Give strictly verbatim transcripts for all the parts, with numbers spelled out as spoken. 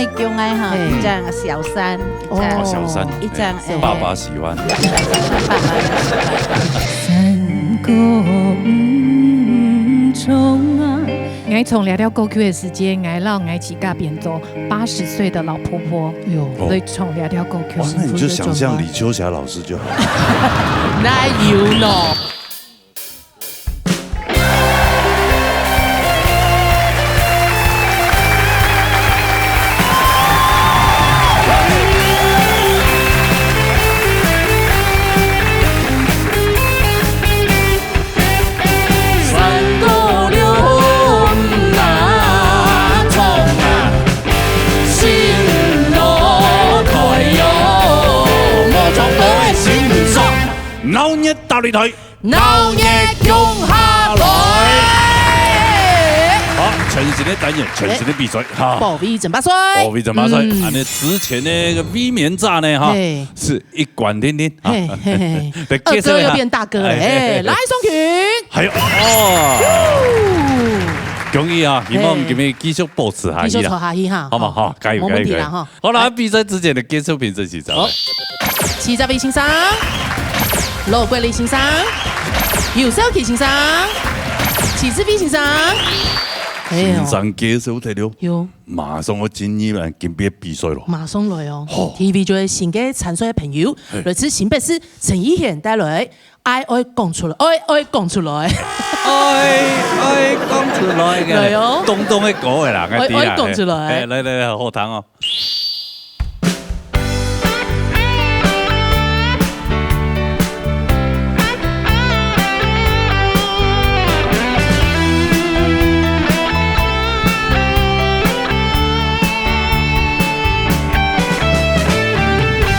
愛講愛吼，嘿。一隻小三，一隻，哦，小三，一隻，嘿，哎，爸爸喜歡。爸爸喜歡。𠊎唱這條歌曲个時間，𠊎摎𠊎自家變做八十歲的老婆婆，哎喲。哦。來唱這條歌曲。哇，那你就想像李秋霞老師就好。哪有喏？ 鬧熱大擂台。 鬧熱共下來。好，全新个單元，全新个比賽，哈。保衛戰百歲。保衛戰百歲，嗯。恁呢之前个那個衛冕者呢，哈，嘿。係一關定定，哈。嘿，嘿，嘿。來介紹一下。二哥又變大哥了，哎，嘿，嘿，嘿。來，松群。還有，哦。恭喜啊，希望今日繼續保持下去啦。繼續做下去哈。好嘛，好，加油，無問題啦，加油，加油。哈。 好啦，比賽之前个傑出評審係啥？好。徐澤偉先生、羅國立先生、游少奇先生、徐志飛先生。哎喲。先生傑出忒了，有。馬上要進入咱今晡个比賽咯。馬上來哦。好。第一位就係新个參賽朋友，嘿。來自新北市陳奕賢帶來 愛愛講出來，愛愛講出來。愛愛講出來个，來哦。東東个歌个啦，愛愛講出來。哎，來來來，好聽哦。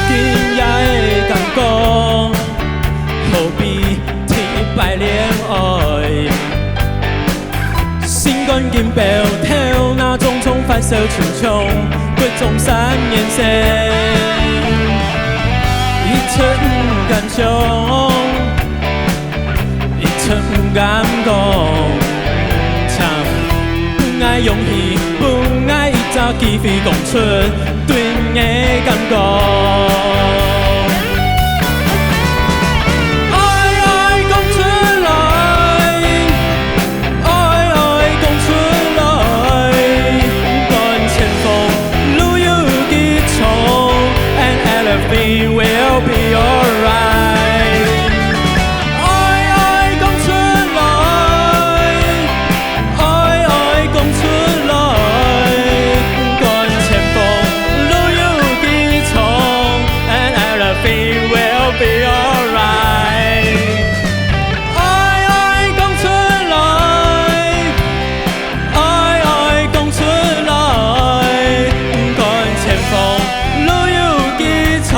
今夜个感覺，好比第一擺戀愛。心肝緊飆，頭那重重，發燒衝衝，各種三年生。一直毋敢想， 一直毋敢講，請分𠊎勇氣，分𠊎一隻機會，講出對你个感覺。愛愛講出來，愛愛講出來，毋管前方路有幾長，and everything will be alright。 愛愛講出來，愛愛講出來，毋管前方路有幾長，and everything will be alright。愛愛講出來，愛愛講出來，毋管前方路有幾長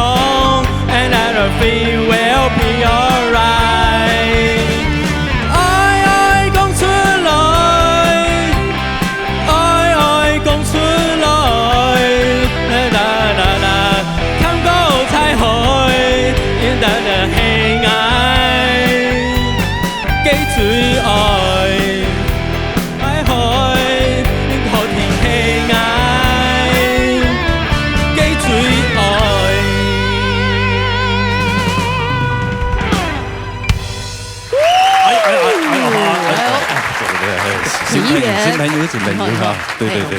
，and everything will be alright。愛愛講出來，愛愛講出來，la la la，看到彩虹，因為你係𠊎个最愛。 愛海，好天係𠊎个最愛。哎，哎，哎，哎，哎，哎，哎，新朋友，新朋友，新朋友哈，對，對，對。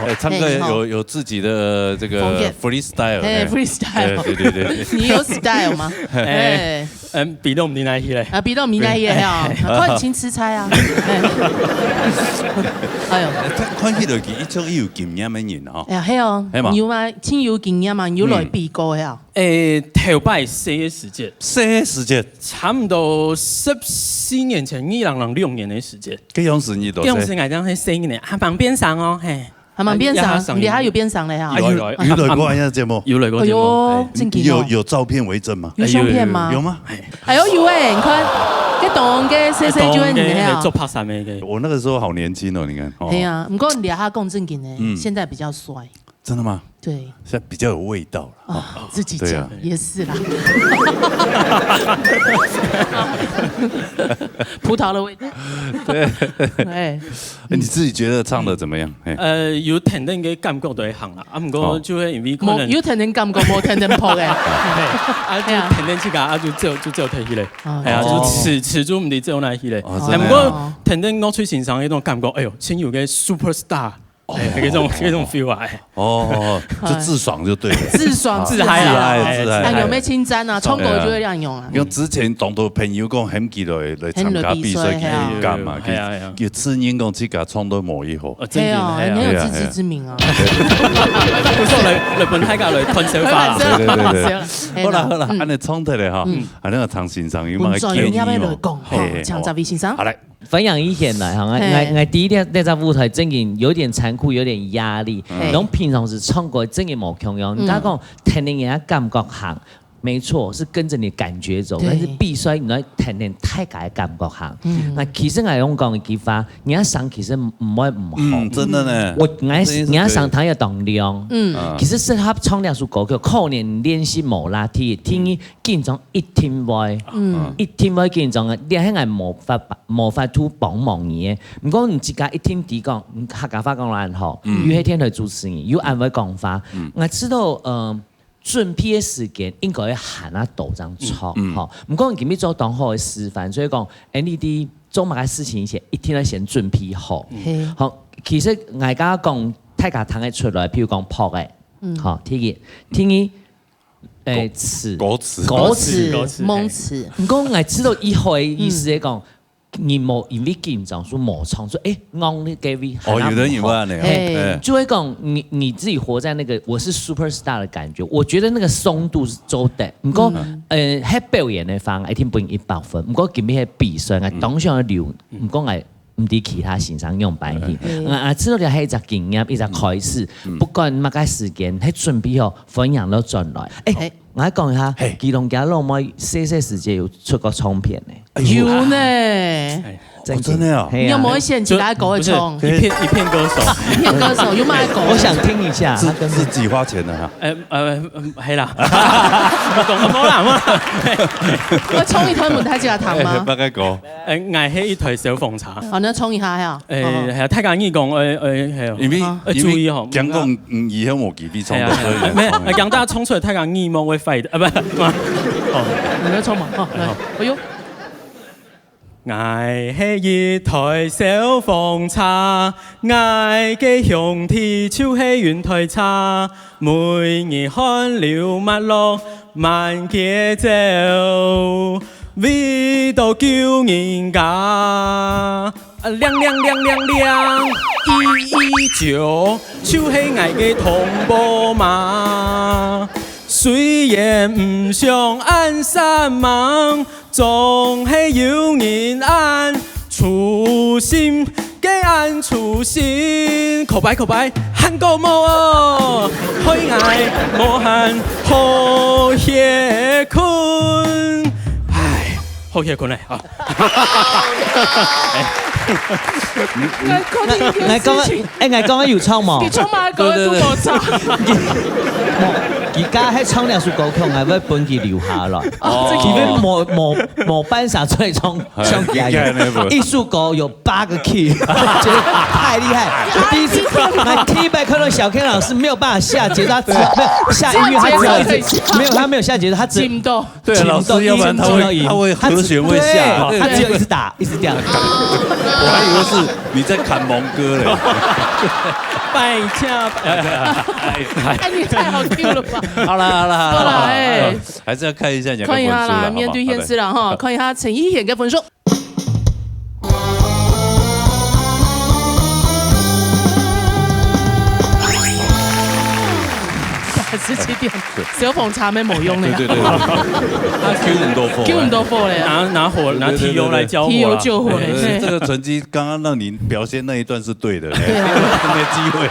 哎，唱歌有，有自己的這個freestyle，哎，哎，freestyle。哎，對，對，對。你有style嗎？哎。哎。 嗯，比到明天去嘞。啊，比到明天去嘞哦，哎。看你請食齋啊。哎。哎喲。看，看起來佢一種有經驗个人哦。哎呀，係哦，係嘛？你有嗎？真有經驗嘛，你有來比過个啊？嗯。誒，頭擺細个時節。細个時節。差毋多十四年前，二零零六年个時節。該樣時你多細？該樣時𠊎正係細人呢，還吂變聲哦，嘿。 還吂變聲，啊，你還有變聲咧哈？有，有，有。有來過恁樣節目？有來過節目，哎喲，哎。正經哦。有，有照片為證嗎？有相片嗎？哎，有，有，有。有嗎？哎。哎喲，有哎，你看，該當个細細就係你个啊。哎，當个，哎，做白衫个，哎，該。我那個時候好年輕哦，你看，哦。對啊，不過你這下講正經的，嗯。現在比較帥。真的吗？对现在比较有味道了。啊，自己对啊讲也是啦。葡萄的味道。对，哎，你自己觉得唱的怎么样？哎，呃，有甜甜个感覺就會行啦，啊，毋過就係因為可能，無有甜甜感覺，無甜甜泡个。啊，就甜甜自家，啊，就走就走退去咧，啊哎呀，哦就始始終毋知走哪去咧，哦哎，真的啊毋過甜甜我最欣賞一種感覺，哎喲，親有个 superstar，哎，那種那種 feel 啊，哎，哦，就自爽就对了，自爽啊自嗨啊自嗨哎自嗨。哎，有没有清单啊？唱歌就会这样用啊。用之前當多朋友講，喊佢來來參加比賽，很有比賽佢敢嘛？哎呀哎呀佢佢自認講自家唱到無一好。哦，真的，对哦，哎呀很有自知之明啊。不錯，來來分大家來看笑話啦。對對對對哎好啦好啦，嗯恁樣唱起來哈，嗯啊，那個唐先生有文麼个建議總你要不要來哦？講？嘿嘿吼，請澤偉先生好。來，分享一些來哈，嘿𠊎𠊎第一隻這隻舞台正經有點殘酷，有點壓力。嘿攏平常時唱歌正經無共樣，嗯你剛剛講聽人家感覺行，沒錯，是跟著你感覺走，對但是比賽你要聽聽大家的感覺行。嗯那其實𠊎用講一句話，人家上其實毋會毋好。嗯，真的呢。我𠊎這也是人家上台要當亮。嗯啊其實適合唱這首歌曲，可能練習無啦，第一，第二緊張一定會。嗯一定會緊張个，你係𠊎無法無法度幫忙你个。毋過你自家一定知講，你客家話講得恁好，嗯又係電台主持人，又恁會講話。嗯𠊎知道，呃，準備个時間應該會還較多張唱，嗯嗯吼。毋過你今日做當好个示範，所以講，N D D做麼个事情以前，一定要先準備好。嘿，好，其實𠊎剛剛講，大家聽得出來，譬如講拍个，嗯好，第一，第二，誒，詞，歌詞歌詞，歌詞蒙詞，毋過𠊎知道以後个意思係講，你無因為緊張，所以無唱出，誒，戇你个位，哦，有的人也會恁樣。嘿哎就會講你你自己活在那個我是 superstar 的感覺，我覺得那個鬆度是做得，毋過，呃，係表演个方一定分一百分，毋過今日係比賽，𠊎當想要留，毋過𠊎毋知其他先生樣般去。嗯啊，啊，這個係一隻經驗，一隻開始，不管麼个時間，係準備好，歡迎都轉來。誒嘿，我來講一下嘿，基隆家老妹細細時節有出過唱片呢。有呢。哦，真的哦。嘿啊你有無一些人自家歌會唱？一片一片歌手，一片歌手有麼个歌？我想聽一下，自他跟自己花錢的哈。呃呃，嗯係啦，講講啦，我唱一段分大家聽哎嗎？大概歌。呃，𠊎係一台小風車，好，那唱一下呀。誒，係啊，大家耳公，誒誒，係啊，因為啊因為注意吼講講嗯以後無機會唱歌，所以沒有，唱講大家唱出來，大家耳目會壞的，啊不，哦。你來唱嘛，好，來，哎喲， 𠊎係一台小風車，𠊎个兄弟就係雲台車，每日汗流脈落慢佢走，為到救人家。啊，亮亮亮亮亮，一一九，就係𠊎个通報碼。雖然毋像恁煞猛， 總係有人恁粗心，个恁粗心。可拜可拜，還過無哦，害𠊎無閒好歇睏。唉，好歇睏咧啊！來，看你，𠊎講，誒，𠊎講有唱無？你唱麼个歌都無唱。無，佢家係唱兩首歌曲，𠊎會分佢留下來。哦因為無無無辦法再唱唱別人，一首歌有八個key，覺得太厲害。我第一次，我第一擺看到小Ken老師沒有辦法下節奏，他只下音樂，他只要一直沒有，他沒有下節奏，他只緊到。對，老師，要不然他會他會和弦會下。對，他只有一直打，一直掉。我還以為是你在看蒙哥嘞。拜一下，哎，你太好聽了吧？好啦好啦好啦，好啦哎還是要看一下你的看一下啦，分數啦面對現實啦哈，好不好看一下陳奕迅个分數。十七點，消防車乜無用个啦。對對對對，他救很多火，救很多火嘞。拿拿火拿提油來澆火啦。提油救火嘞。對對對，這個成績剛剛讓你表現那一段是對的，對啊。沒機會。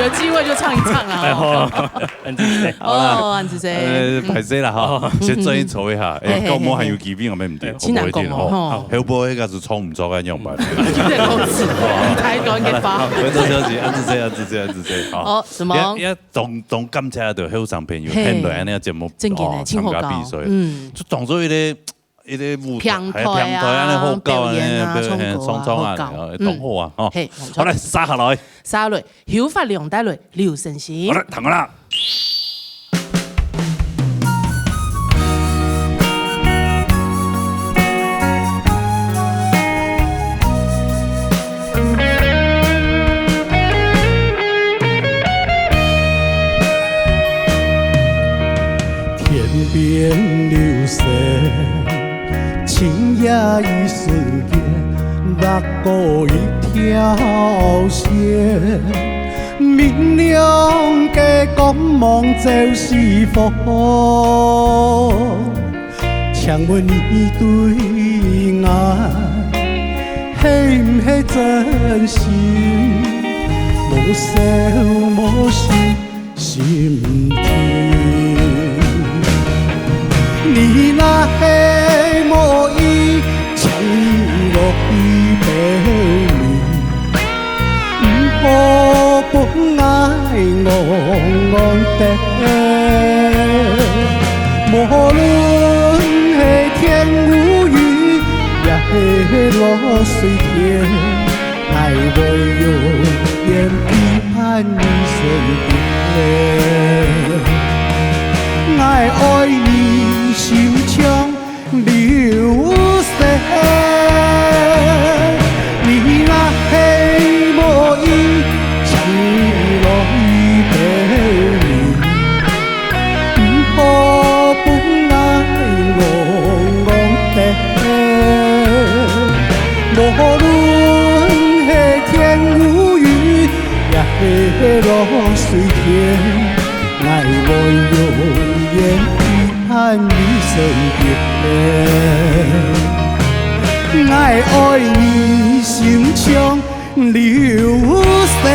有機會就唱一唱啊。哎，好了，很仔細。哦，很仔細。呃，歹勢啦哈，先轉去坐一下。哎，嘿嘿嘿，到時還有機會，我們毋對，真難講哦，吼。後背那個是衝毋著該樣辦？你在講什麼？你太短个吧？回頭休息，恁仔細，恁仔細，恁仔細，恁仔細，好。哦，什麼？也也當當感謝著後生朋友，嘿。現在恁樣節目，正經的，哦，真好搞。參加比賽，嗯。就當做一個一個舞台，平台啊，還有平台恁樣好搞，表演啊，恁樣，唱歌啊，唱唱啊，好搞。哦，當好啊，吼。嘿，當好。好，來，續下來。續下來，侯發良帶來劉星星。好了，聽好了。 天邊流星，晴夜一瞬間，劃過一條線。明亮个光芒照四方。 請問你對𠊎係毋係真心？無愁無慮心情。你若係無意，請你落去陪你。 毋好分𠊎戇戇等。無論係天有雨，也係落水天，𠊎會永遠陪伴你身邊。𠊎愛你心像 流星。你若係無意，請你落去陪你。毋好分𠊎戇戇等。無論係天有雨，也係落水天， 𠊎會永遠陪伴你身邊。𠊎愛你心像流星。 哎，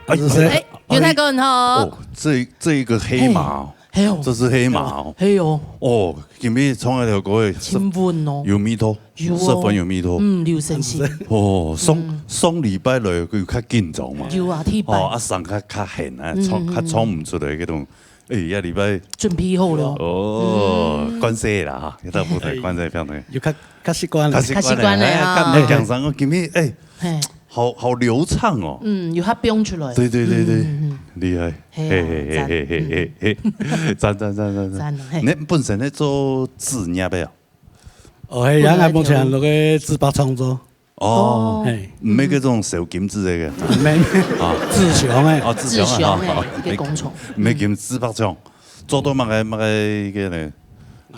哎，哎，有太高很好哦。哦，這，這一個黑馬哦，嘿哦，這是黑馬哦。嘿哦。哦，今日唱這條歌，真穩哦。有味道，有哦。十分有味道。嗯，劉星星。哦，上，嗯。上禮拜來有較緊張嘛。有啊，第一擺。哦，啊，聲較，較扁啊，唱，嗯，嗯，較唱毋出來該種。 哎，這禮拜準備好了。哦，嗯。慣勢啦哈，一到舞台慣勢非常的。有較，較習慣了。較習慣了，較習慣了，哎，啊。較毋會緊張，我今日，哎，嘿。好，好流暢哦。嗯，有較飆出來。對，對，對，對，嗯，嗯，嗯。厲害。嘿啊，嘿，嘿，讚。嘿，嘿，嘿，嘿，讚，讚，讚，讚，讚。讚啊，嘿。你本身咧做紙業的啊？哦，嘿，本來就。𠊎目前落去紙白創作。 哦，哦。嘿。毋係該種燒金紙該個。毋係，啊。紙箱个。哦，紙箱个，紙箱个，哈，哈。該工廠。毋係金紙白廠，做到麼个，麼个个呢？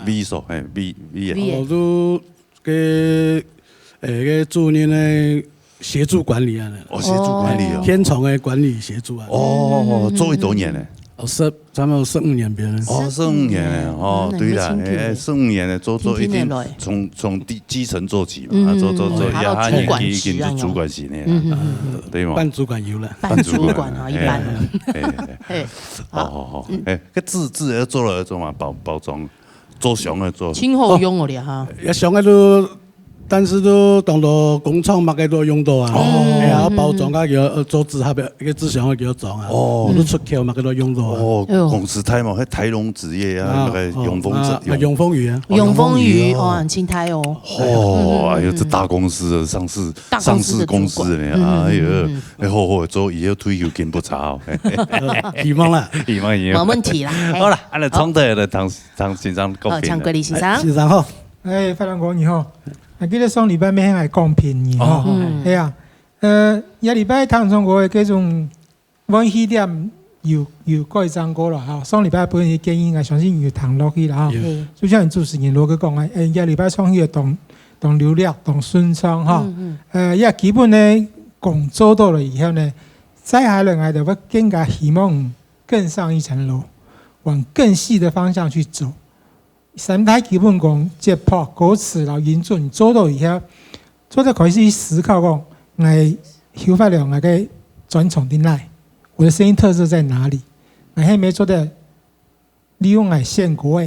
位所，嘿，位，位啊。位啊。哦，就該，誒，該主任个協助管理啊。哦，協助管理哦。哦。現場个管理協助啊。哦，嗯，嗯，嗯，做幾多年呢？嗯。 哦，十，差不多十五年邊了。哦，十五年了，哦，嗯，對啦，那清楚。哎，十五年了，做，做一定，聽得出來。從，從基，基層做起嘛，嗯，啊，做，做，做，嗯，嗯，爬到主管級啊，一下年紀已經是主管級了，嗯，嗯，嗯，嗯。對嘛？半主管有了。半主管啊，半主管，一般。哎，哎，哎。嘿，好，好，好，嗯。哎，該紙，紙要做了要做嘛，包，包裝，做箱要做。真好用哦，你哈。哦，也箱个都 但是都當多工廠麼个都用到啊。哦。哎呀，包裝啊，叫，呃，做紙盒个，一個紙箱啊，叫裝啊。哦。都出口麼个都用到啊。哦，哎喲。公司大嘛，該台龍紙業啊，啊，那個永豐紙，哦，啊，永，永豐餘啊。哦，永豐餘，永豐餘，哦。哦，很清楚哦。哦，哎喲，嗯，嗯，這大公司的上市，大公司的上市公司呢，主管。嗯，哎喲，嗯，嗯，嗯。哎，好好做，以後退休金不差哦。希望啦。希望，希望。沒問題啦，哎。好啦，啊，來，哦。唱歌的，唐，唐先生，好，唱歌的先生。哎，先生好。 哎，發良哥你好，還記得上禮拜乜喊𠊎講評語吼？哦。嗯。係啊，呃，這禮拜聽眾各位，這種 換氣點有，有改善過了哈。上禮拜分你建議，𠊎相信有聽落去了哈。有。嘿。就像你主持人羅哥講个，哎，這禮拜上去个當，當流利，當順暢哈。嗯，嗯。呃，這基本呢，講做到了以後呢，再下來𠊎就會更加希望更上一層樓，往更細的方向去走。 三大基本功、節拍、歌詞，然後音準做到以後，做得開始思考講，𠊎邱發良𠊎个專長在哪？我的聲音特色在哪裡？𠊎係毋係做得利用𠊎選歌个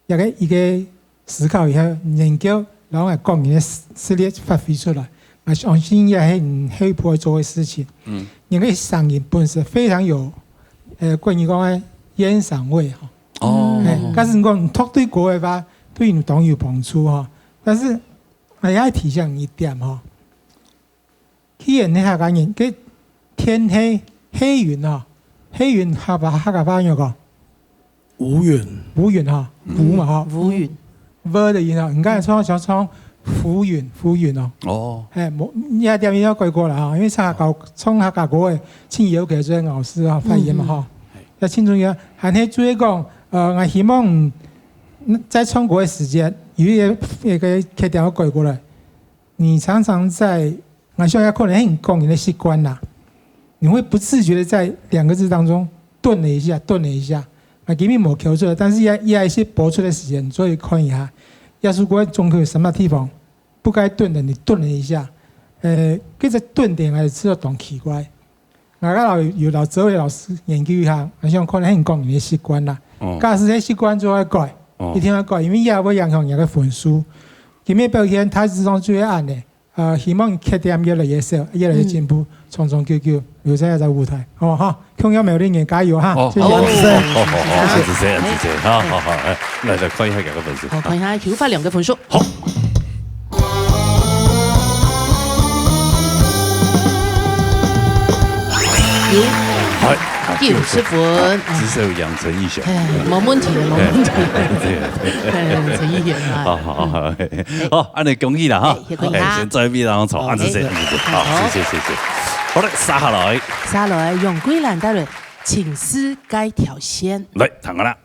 一個，一個思考以後，研究，然後𠊎個人个實，實力發揮出來。𠊎相信這係你後一步愛做个事情。嗯。你个聲音本身非常有，呃，國語講个煙嗓味哈。 哦。哎，假使你講你讀對歌个話，對你當有幫助哈。但是，𠊎也愛提醒你一點哈，既然你客家人，个天黑，黑雲哈，黑雲客話，客家話仰講？烏雲。烏雲哈，嗯。烏嘛哈。烏雲。烏的音哈，你剛才唱，想唱浮雲，浮雲哦。哦。哎，無，你這點要改過來哈，因為唱客家，唱客家歌个，盡有可能老師啊，發言嘛哈。嗯，嗯。 也盡重要。還係注意講，呃，𠊎希望，嗯，在唱歌个時間，有一個，一個缺點要改過來。你常常在，𠊎想也可能係你個人个習慣啦，你會不自覺地在兩個字當中頓了一下，頓了一下。啊，今日無口出來，但是也，也一些播出的時間，所以看一下。耶穌國中可有什麼地方不該頓的，你頓了一下。呃，這個頓點還是知道當奇怪。 𠊎个老，有老，周圍老師研究一下，𠊎想看你講你个習慣啦。哦。假使係習慣就愛改，哦。一定愛改，因為也會影響你个分數。今日表現大致上就係恁呢，呃，希望缺點越來越少，越來越進步，嗯。長長久久留在這個舞台，好不好？哈，共樣美麗人加油哈，哦，謝謝。好，好，好，好，好，謝謝，謝謝，好，好，好，哎，來，來看一下這個分數。好，看一下邱發良个分數。好。 有。係，啊，九十分。至少有養成一下。哎，無問題，無問題。哎，對，對。哎，養成一下啊。好，好，好，好，恁呢恭喜啦哈。哎，恭喜啊。哎，先做一筆，然後坐，好，恁呢先，哎，恁呢先。好，好。謝謝，謝謝。好了，接下來。接下來，楊桂蘭帶來《情絲該條線》。來，聽下啦。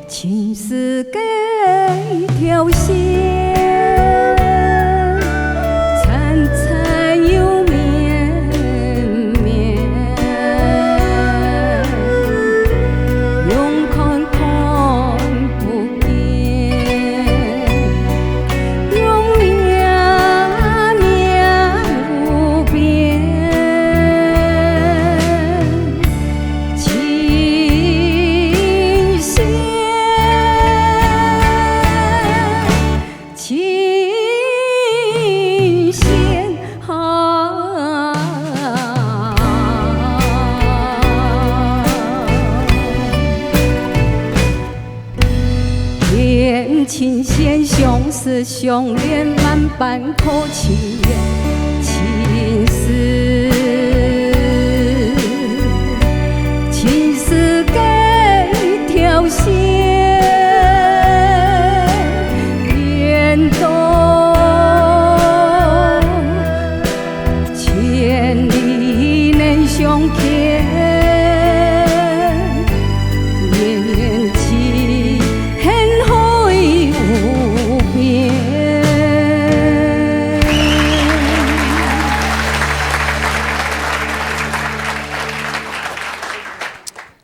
情絲該條線，纏纏又綿綿，用看看不見，用摸摸無邊。 情線，情線啊。 牽情線，相思相戀，萬般苦情緣，情絲，情絲該條線，緣到 千里能相牽，緣起恨海無邊。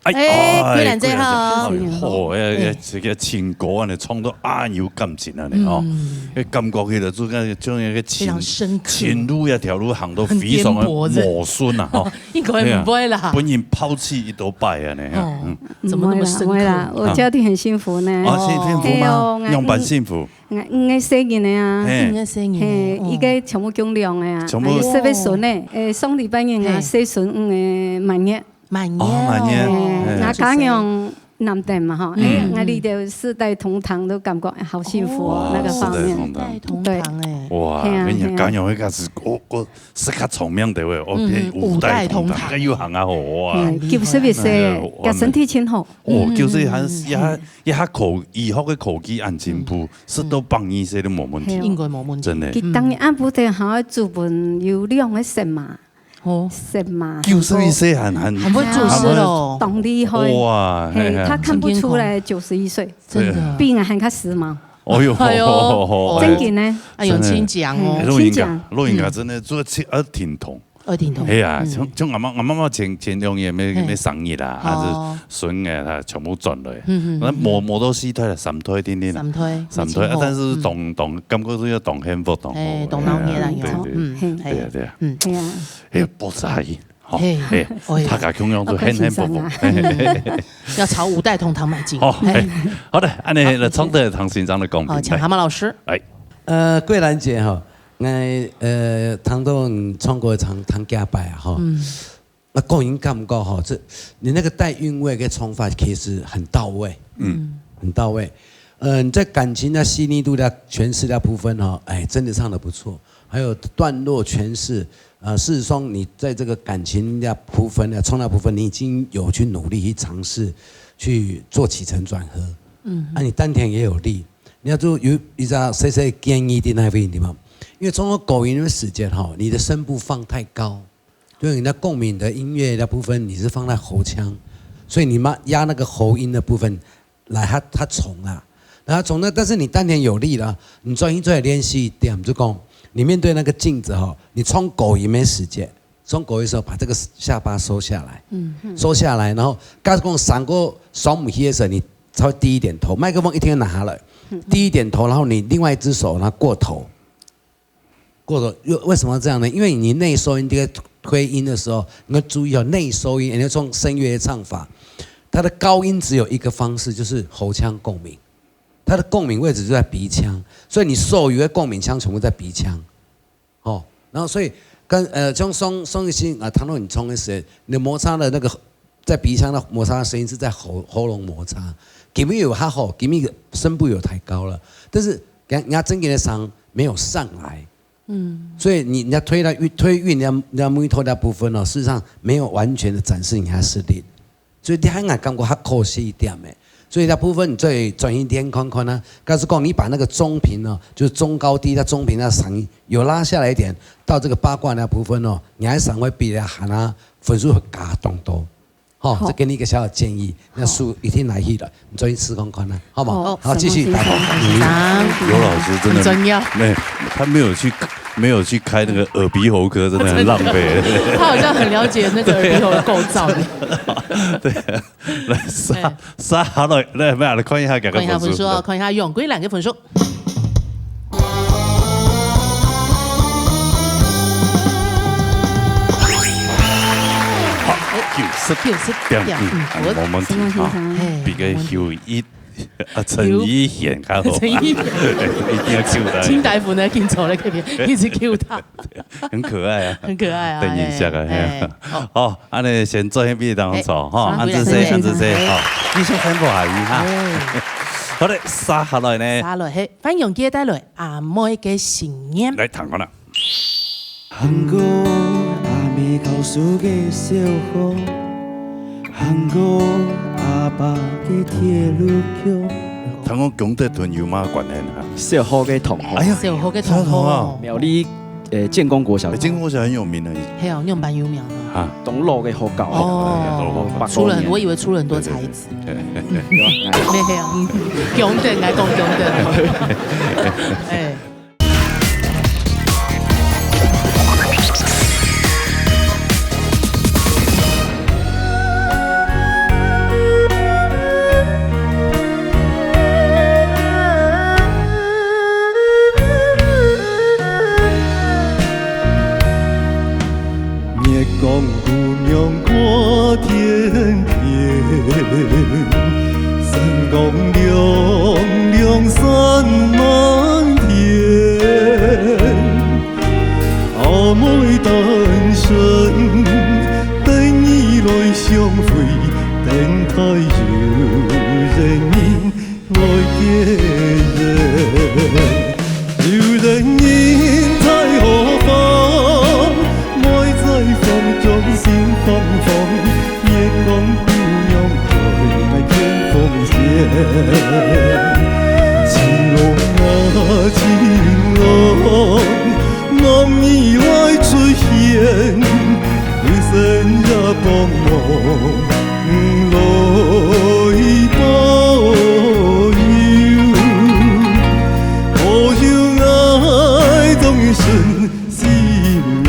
哎，哎，桂蘭姐好。桂蘭姐，哎，好，哎，哎，這個情歌恁呢，唱到恁有感情恁呢，哦。嗯。哎，感覺起來就像，像一個情，非常深刻。情路一條路行到非常的很顛簸，是。磨損啊，哦。應該毋會啦。哎呀，分人拋棄幾多擺啊，恁呢，哦，嗯。怎麼那麼深刻？毋會啦，毋會啦，我家庭很幸福呢。啊，幸福嗎？係哦，仰般幸福？𠊎，𠊎五個細人仔啊。嘿。五個細人仔，嘿，哦。一個全部降龍仔啊，全部。還有十個孫仔，誒，上禮拜日啊，嘿。細孫女个滿月。滿月哦，滿月，哦。哎，哎。𠊎家娘南投嘛，吼，哎，嗯。𠊎這兜四代同堂都感覺，哎，好幸福哦，哇，那個畫面。四代同堂。四代同堂，哎。哇，係啊，跟你講，係啊。家娘那個是，哦，哦，是較聰明的喂，哦，嗯，變五代同堂，五代同堂。該又行啊，好啊。嗯，九十一歲，哎呀，个身體真好。哦，九十一還，嗯，也還，嗯。也還科，醫學个科技恁進步，嗯。食到百二歲都無問題。係哦。應該無問題。真的。佢當日暗晡頭還愛煮飯，有兩個食嘛。 哦。食嘛，九十一歲還，還，很會做事咯。當厲害。哇，嘿，嘿，嘿。他看不出來九十一歲，真的。比我還較時髦。哦喲，哎喲，哦。正經呢。哎喲，真的。真靚哦。哎，老人家，真的。老人家真的做七二挺痛。二挺痛。哎呀，嗯。像，像阿媽，阿媽媽前，前兩年沒，嘿。沒生日啦，還是哦。孫仔他全部轉來。嗯，嗯，嗯，那磨，嗯。磨到四胎了，三胎定定了。三胎，三胎，啊，已經好。但是當，嗯。當，感覺是要當幸福，當好。哎，當鬧熱啦，哎，有。對，對。嗯，嘿。對呀，對呀。嗯。對呀。 哎，博士阿姨，吼，嘿，哎，哎呀，大家共樣都很幸福，好開心啊。嘿，嘿，嘿。嗯，要朝五代同堂邁進。好，嘿。嘿，好的，恁樣，好，來，請這位唐先生來講評，好，請蛤蟆老師。來。呃，桂蘭姐吼，𠊎，呃，聽到你唱歌唱，聽幾擺啊，吼。嗯。那個人感覺吼，這，你那個帶韻味跟唱法其實很到位，嗯。很到位。呃，你在感情的細膩度的詮釋的部分吼，哎，真的唱得不錯。 還有段落詮釋，呃，事實上你在這個感情的部分呢，唱那部分，你已經有去努力去嘗試去做起承轉合。嗯。啊，你丹田也有力，你要做有一隻細細建議在那邊地方，因為唱到高音的時間吼，你的聲部放太高，就是你的共鳴的音樂的部分你是放在喉腔，所以你嘛壓那個喉音的部分 來較，較重啦。然後從那，但是你丹田有力了，你專心做練習一點，就講你面對那個鏡子吼，你唱高音的時節，唱高音的時候把這個下巴收下來，嗯。收下來，然後假如講上過上不去的時候，你稍微低一點頭，麥克風一定要拿下來，嗯。低一點頭，然後你另外一隻手，然後過頭， 过头，又为什么要这样呢？因为你内收音跟推音的时候，你要注意哦，内收音，人家唱声乐的唱法，它的高音只有一个方式，就是喉腔共鸣。它的共鸣位置就在鼻腔，所以你所有的共鸣腔全部在鼻腔。哦，然后所以跟，呃，像上，上一期啊，谈到你唱的时候，你的摩擦的那个，在鼻腔的摩擦的声音是在喉，喉咙摩擦，今日有还好，今日声部有抬高了，但是人家，人家正经的声没有上来。 嗯。所以你，人家推到韻，推韻，人家，人家木头那部分哦，事实上没有完全的展示你的实力。所以你还，感觉还可惜一点诶。所以那部分你再专心练看看啊。假使讲你把那个中频哦，就是中高低的中频那声音有拉下来一点，到这个八卦那部分哦，你还稍微比人家喊啊，分数会加当多。 好，好。再给你一个小小建议，那书一定来去了，你专心试看看啊，好不好？好，好，继续，沈先生。来吧。沈先生。刘老师真的很专业。没，他没有去，没有去开那个耳鼻喉科，真的很浪费。真的。他好像很了解那个耳鼻喉的构造。对。对，来，杀，哎。杀下来，来，来，来看一下，看一下分数啊，看一下杨桂兰的分数。 好，九十点五，九十点五，嗯，我，没问题哈。沈先生。嘿，比个后一，啊，陈一贤较好。陈一贤。一定要救他。清大夫呢，紧走了，这边一直救他。很可爱啊。很可爱啊，等一下啊，哎，嘿。哎，好。好，恁呢先做一遍当中，哎，哈，好，按这些，按这些，哎。好，继续宣布下去哈。哎。好嘞，杀下来呢。杀落去，欢迎接带来阿妹个心愿。来，听看啦。 行过阿姆教书个小学，行过阿爸个铁路桥。听讲姜德吞有嘛关系啊？小学个同学。哎呀，小学个同学。小学同学。苗栗，呃，建功国小。哎，建功国小很有名的。嘿哦，你们班有名啊？啊。东路个学校。哦，东路个学校。出了很，我以为出了很多才子。对，对，对，对。没有，嗯，姜德来讲姜德。哎。 月光姑娘过天边，星光亮亮洒满天。情郎啊，情郎，望你來出現，有神也幫忙來保佑，保佑𠊎終身 新年。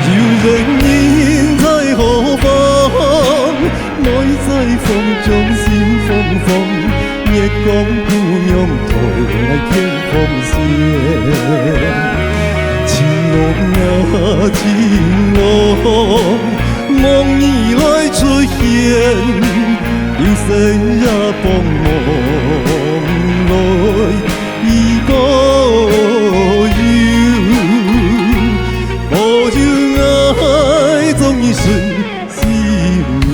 有緣人在何方？愛在風中心慌慌，月光姑娘代來添芳鮮。情郎啊，情郎， 望你來出現，有神也幫忙來保佑，保佑𠊎終身新年。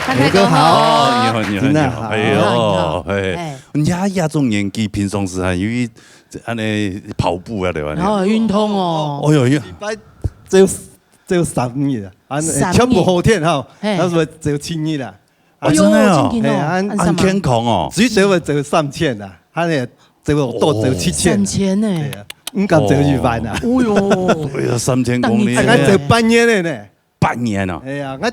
大家好。哦，你好，你好，真的你好。哎好呦，哎，哎，人家亚洲年纪，平常时还有一按呢跑步啊，对吧？然后运动哦，哦哟哟，禮拜只有只有三日啊，啊，三日全部好天哈，嘿那是只有七日啦。哦，真的哦，真的哦哎啊按很健康哦。最少要走三千啊，他呢只有多走七千三，千呢，对啊，唔敢走一万啊。哦哟，哎呀，三千公里，等你啊，俺走半年了呢。半年哦，哎呀，俺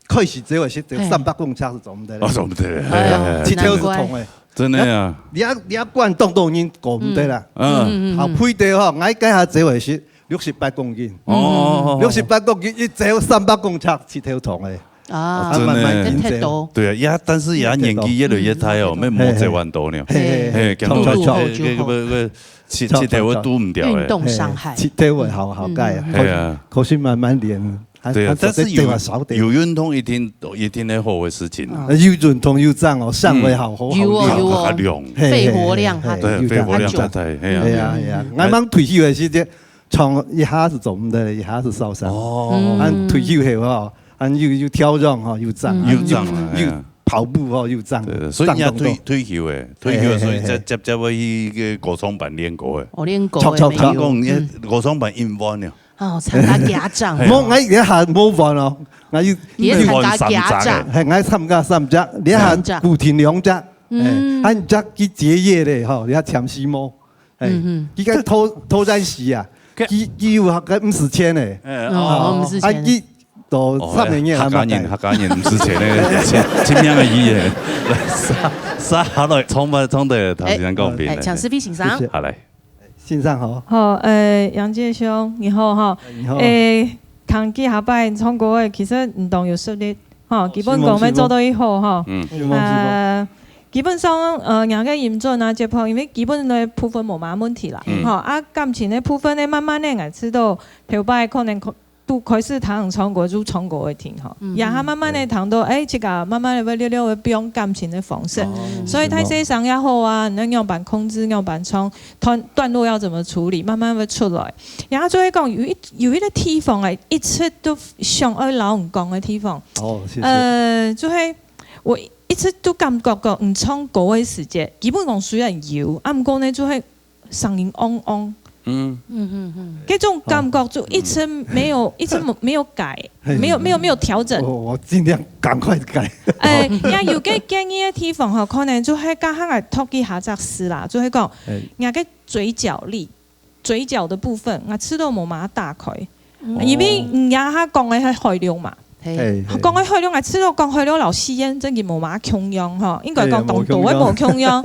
开始走的是走嘿三百公尺是做唔得哦，了，什么的，哎呀哎七头是难怪痛的。真的呀，你要你要管当多人过唔得啦。嗯，嗯好，配对哈，俺该下走的是六十八公斤，哦，六十八公斤一走三百公尺，七头痛的。啊，真的慢慢真紧走。太多，对啊，呀，但是呀，嗯年纪越来越大哦，没没这万多呢。嘿嘿，度度好就好个个七七头我堵唔掉哎。运动伤害，七头会好好改啊嗯，哎呀，可是慢慢练，还对啊，但是有对啊，少点。有运动一定一定会好的事情啊。啊，又运动又长哦，上会好好好有哦练有哦还用，嘿对，嘿嘿肺活量嘿大大，哎呀，哎呀哎呀，俺们退休的时间，从一下子做唔得，一下子受伤。哦，嗯俺退休后哈，俺又又跳绳哈，又长，嗯又长了，哎又呀，跑步哈，又长，对，所以人家长动作退退休哎，退休所以嘿嘿嘿接接接我去个歌唱班练歌哎。我练过操操操听讲，个歌唱班因为呢，哦，参加家长，无，俺一下无玩哦，俺又也参加家你玩三长，系俺参加三只，你还三只固定两只，嗯嗯，俺只去接业嘞吼，你还前四毛，哎嗯，佢个偷偷战时啊，佢佢有个五十千嘞，哎哦，我们之前啊佢都三年也还没客家人，客家人毋使钱嘞，钱钱命个意耶。啥啥好了，唱吧唱的，头先讲平哎，了。抢思飞先生谢，谢好来，先生好，好，呃，杨介兄，你好哈。你好，诶，看几下摆唱歌个，其实你当有实力哈，基本功要做到以后哈。嗯，希望希望，呃，基本上，呃，人个音准啊，节拍，因为基本的部分无嘛问题啦。嗯哈，啊，感情的部分呢，慢慢的，俺知道头摆可能可都开始听唱歌，就唱歌会听哈。嗯然后慢慢的听到，哎，这个慢慢的会略略会变感情的方式。哦所以大先生也好啊，你要样板控制，样板唱，段段落要怎么处理，慢慢会出来。然后就会讲有一有一个地方哎，一直都想要老人讲的地方，哦，谢谢。呃，就会我一直都感觉讲，你唱歌的时节，基本上虽然有，啊，毋过呢，就会声音嗡嗡，嗯，嗯嗯嗯，这种感觉就一直没有，一直没没有改，嘿没有没有没有调整。我我尽量赶快改。哎，呀，有个建议的地方吼，可能就会刚刚来talk一下这事啦，就会讲，哎人个嘴角力，嘴角的部分，我知道无嘛打开，嗯因为人家他讲的是海量嘛，嘿，哎，讲个海量，我知道讲海量老实言，真个无嘛共样吼，应该讲当多的无共样。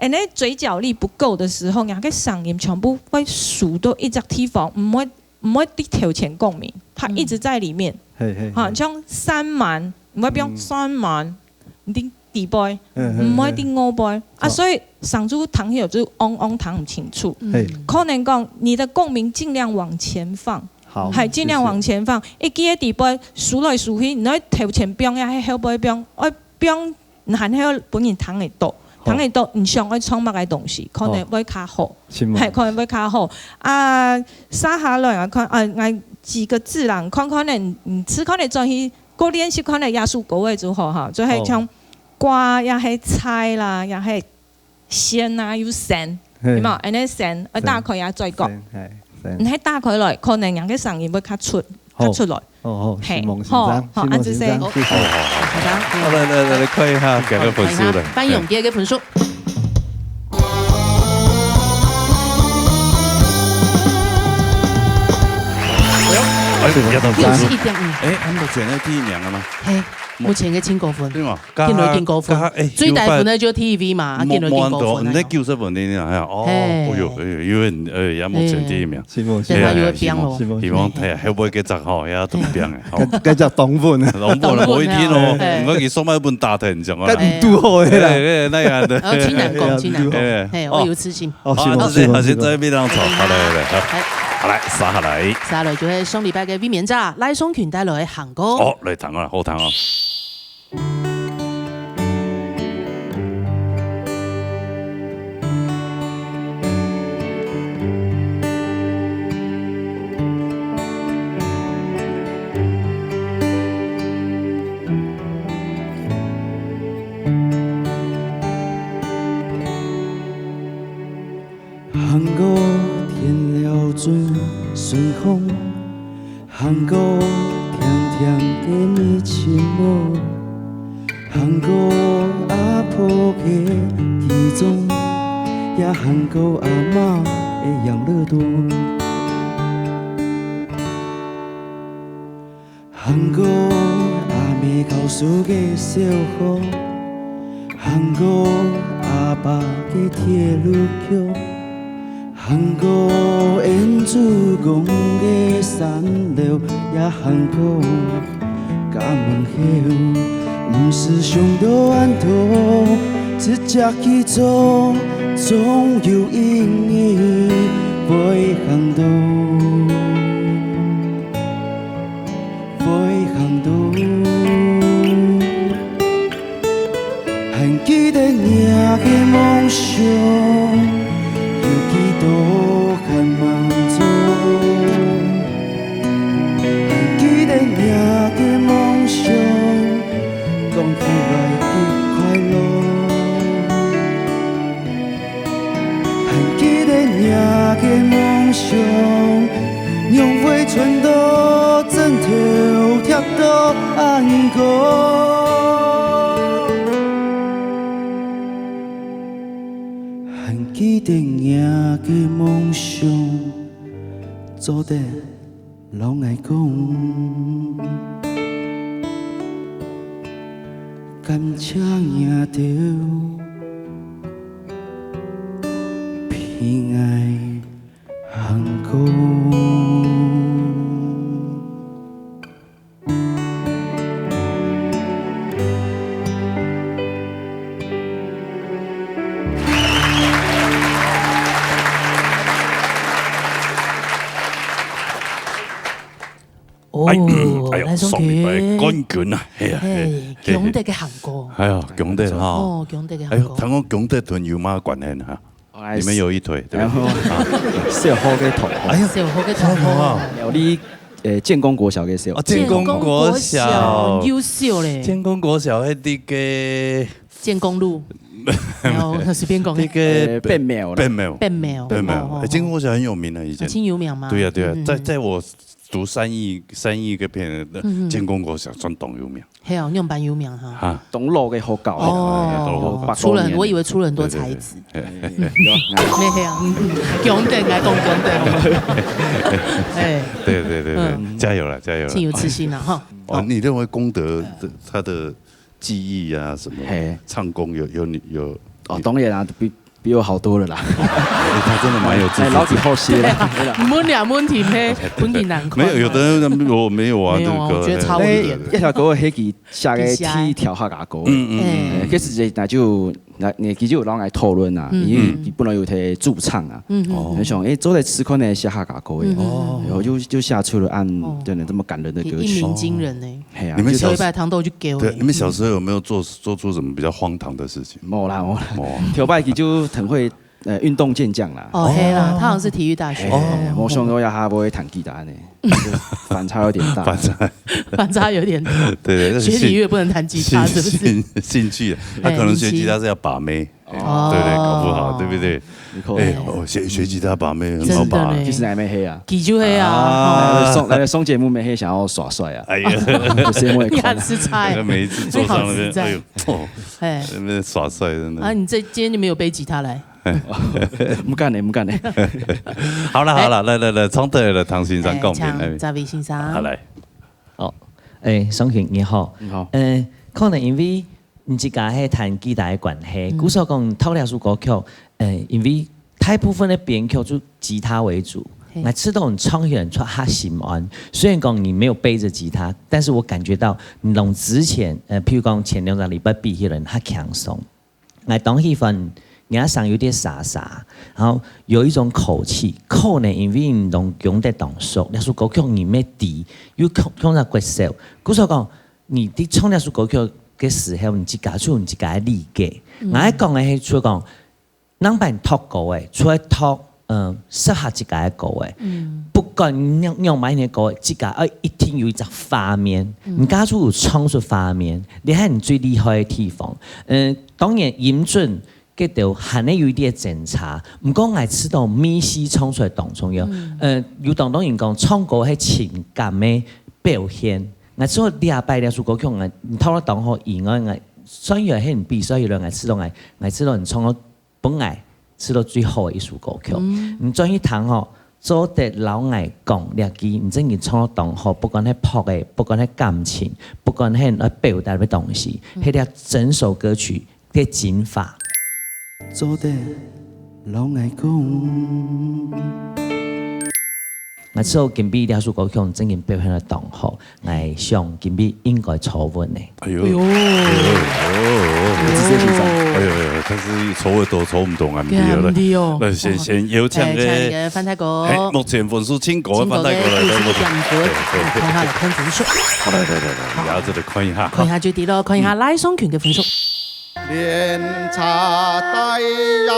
And then嘴角力不够的时候，人个声音全部会输到一只地方，唔会唔会在头前共鸣，它一直在里面。嘿嘿，哈，像三满，你会变嗯三满，你定底背，嗯唔会定五背啊，好所以上主听有就嗡嗡听唔清楚。嗯嘿，可能讲你的共鸣尽量往前放，好，还尽量往前放，一记个底背输来输去，你在头前变也系后背变，爱变，你还要本人听得到，好听得到，你想要唱么个东西，可能会较好。谢谢，系，可能会较好。啊，接下来啊，看啊，啊几个字啦，看看呢，嗯，只看你转去，过练习看你耶稣歌位就好哈，就系哦像瓜也係菜啦，也係鮮啊，有鮮，嘿。有無？恁呢鮮，愛打開啊，嘴角。鮮，嘿，鮮。你係打開來，可能人个聲音會較出，好。較出來。好，好，嘿，承蒙先生，好，好，承蒙先生，恁仔細。謝謝。好，好，好。好的。好，來，來，來，來看一下，給个分數來。好，看一下，范永杰个分數。哎呦，哎，承蒙先生。六十一點五。哎，他们目前的第一名了吗？嘿，目前个真高分。對嘛？ 見到更高分。加，加，欸，最低分个就T V嘛，啊，見到更高分啊。無，無，無，你九十分你啊，哦，嘿。哎喲，哎喲，因為，哎，也目前第一名。是無？是無？哎呀，但係又會變咯。是無？希望，哎，後尾个隻吼，也都變个，吼。該，該隻當穩啊。當穩啊，無一定哦，嘿。毋過佢上擺分打天將啊。該毋堵好个啦。哎，哎，那樣的。哦，真難講，真難講。哎，嘿，哦。我有自信。哦，是無？好，是無？是無？這下先做一筆浪潮，好，來，來，來，好。哎。好，來，續下來。續下來就係上禮拜个衛冕者，賴頌群帶來个行歌。哦，來聽啊，好聽啊。 行過田寮準順風，行過甜甜个蜜情無，行過阿婆个地種，也行過阿媽个養樂多。 行過阿姆教書个小學，行過阿爸个鐵路橋，行過恩主公个山樓，也行過家門口。毋使想到恁多，直接去做，總有一日會行到。 會行到。還記得若个夢想，有幾多還吂做？還記得若个夢想，講起來極快樂。 還記得若个夢想，仰會伸到枕頭貼到恁高？還記得若个夢想，做得 摎𠊎講，感謝若兜陪𠊎行過。哦，哎，哎喲，來，上禮拜冠軍啊，係啊，嘿，嘿，嘿，強烈个行過。哎喲，強烈哈。哦，強烈个行過。哎喲，聽講強烈同有麼个關係呢？你們有一腿，對不對？然後，啊。小學个同學。哎呀，小學个同學。小學啊。苗栗，呃，建功國小个小學。啊，建功國小。建功國小，優秀咧。建功國小，那個 建功路。沒有，隨便講。那個呃，變廟啦。變廟。變廟。變廟。變廟。哦，哦，哎，建功國小很有名的以前。啊，真有名嗎？對呀，對呀，嗯，嗯，在，嗯。在我讀三義，三義該片，嗯，嗯。建功國小算當有名。係哦，仰般有名哈？哈。當老个學校。哦，哎，當老學校。出了很，我以為出了很多才子。對，對，對。哎，哎，哎。沒有，嗯，嗯，強點，來講強點。哎。對，對，對，對，嗯。加油了，加油了。真有自信了哈。哦，你認為功德的，他的 技藝啊什麼，嘿。唱功有，有，有，哦，當然啊，比，比我好多了啦。哎，他真的蠻有自信。哎，老弟好些啦。對啦。問了問題咩？問題難看。沒有，有的人我沒有啊，沒有啊，這個，我覺得差我一點。哎，一條歌，黑吉下个第一條客家歌。嗯，嗯，嗯。哎，其實這，那就，那，那其實有人來討論啊，嗯。因為你不能有在駐唱啊。嗯，嗯。哦。很想，哎，做得試看呢，寫客家歌的。嗯，嗯，嗯。哦。然後就，就寫出了恁，哦。真的這麼感人的歌曲。一鳴驚人呢。 係啊，你們小時，就頭一擺聽到就叫了。對，你們小時候有沒有做，做出什麼比較荒唐的事情？無啦，無啦。無啊。頭擺佢就很會呃，运动健将啦。哦，嘿啦，他好像是体育大学。嘿，哦。没想到要他不会弹吉他呢，反差有点大。反差。反差有点大。对，对，但是学体育也不能弹吉他，兴-是不是？兴-兴趣啊，他可能学吉他是要把妹。哎，哦。对，对，搞不好，对不对？有可能。哎，哦，学-学吉他把妹很好把。真的呢。其实还没黑啊。其实黑啊，啊。哦。来，来上，来，来上节目没黑，想要耍帅啊。哎呀。就是因为你很实在。那个每一次坐上那边，你好实在。哎呦，哦，哎。在那边耍帅，真的。啊，你这，今天就没有背吉他来？毋敢呢，毋敢呢。好啦，好啦，哎。來，來，來，從頭來，唐先生讲明，哎，請，哎。這位先生。好，來。哦，哎，雙群，你好。你好。呃，可能因為你自家係彈吉他个關係，嗯。故所講，讀這首歌曲，呃，因為大部分个編曲就吉他為主，嘿。𠊎知道你唱起來就較心安。雖然講你沒有背著吉他，但是我感覺到你同之前，呃，譬如講前兩個禮拜比起來，較輕鬆。 𠊎當喜歡，你个聲有點沙沙，然後有一種口氣，可能因為你同功德當熟，這首歌曲你乜知，又共，共下國小。故所講，你在唱這首歌曲个時候，你自家就有你自家个理解。嗯。𠊎愛講个係，除了講，人辦讀歌个，除了讀，嗯，適合自家个歌个，嗯。不管仰，仰般个歌，自家愛一定有一隻畫面，嗯。你家就有唱出畫面，這係你最厲害个地方。嗯， 當然，音準，該兜還係有一點精差。毋過，𠊎知道味緒唱出來當重要。嗯。呃，有當多人講，唱歌係情感个表現。𠊎知道這擺這首歌曲，𠊎，你讀了當好以外，𠊎，算有係你比賽以來，𠊎知道𠊎，𠊎知道你唱到分𠊎知道最好个一首歌曲。嗯。你轉去聽吼， 做得摎𠊎講這句，你真經唱到當好，不管係pop个，不管係感情，不管係愛表達个東西，嗯。係這整首歌曲个精華。做得摎𠊎講。𠊎知道今晡日這首歌曲真經表現到當好， 𠊎想今晡日應該坐穩呢。哎喲。哎喲。哎喲，哎喲，哎喲。直接緊張。哎喲，哎喲，但是坐穩都坐毋到啊，對啊，毋對哦。毋對哦。那先，先有請个，哎，請个范太哥。嘿，目前分數最高个范太哥來，哎，來，來。看下來看分數。好，來，來，來，來，然後這裡看一下。看一下就知咯，看一下賴尚權个分數。 連茶帶呀。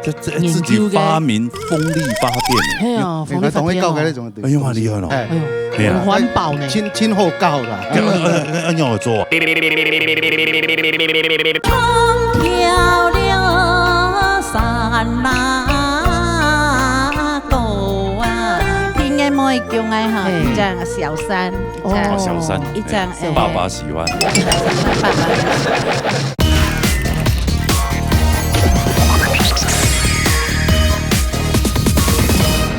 這，這，研究个。自己發明風力發電。係啊，風力發電哦。哎，當會搞个那種。哎喲，蠻厲害咯。哎。哎喲，係啊。很環保呢。真，真好搞啦。哎，哎，哎，哎，你好做啊。今日無愛講个哈，嘿。這樣小三。 哦，小三，一張，哎，哎。爸爸喜歡。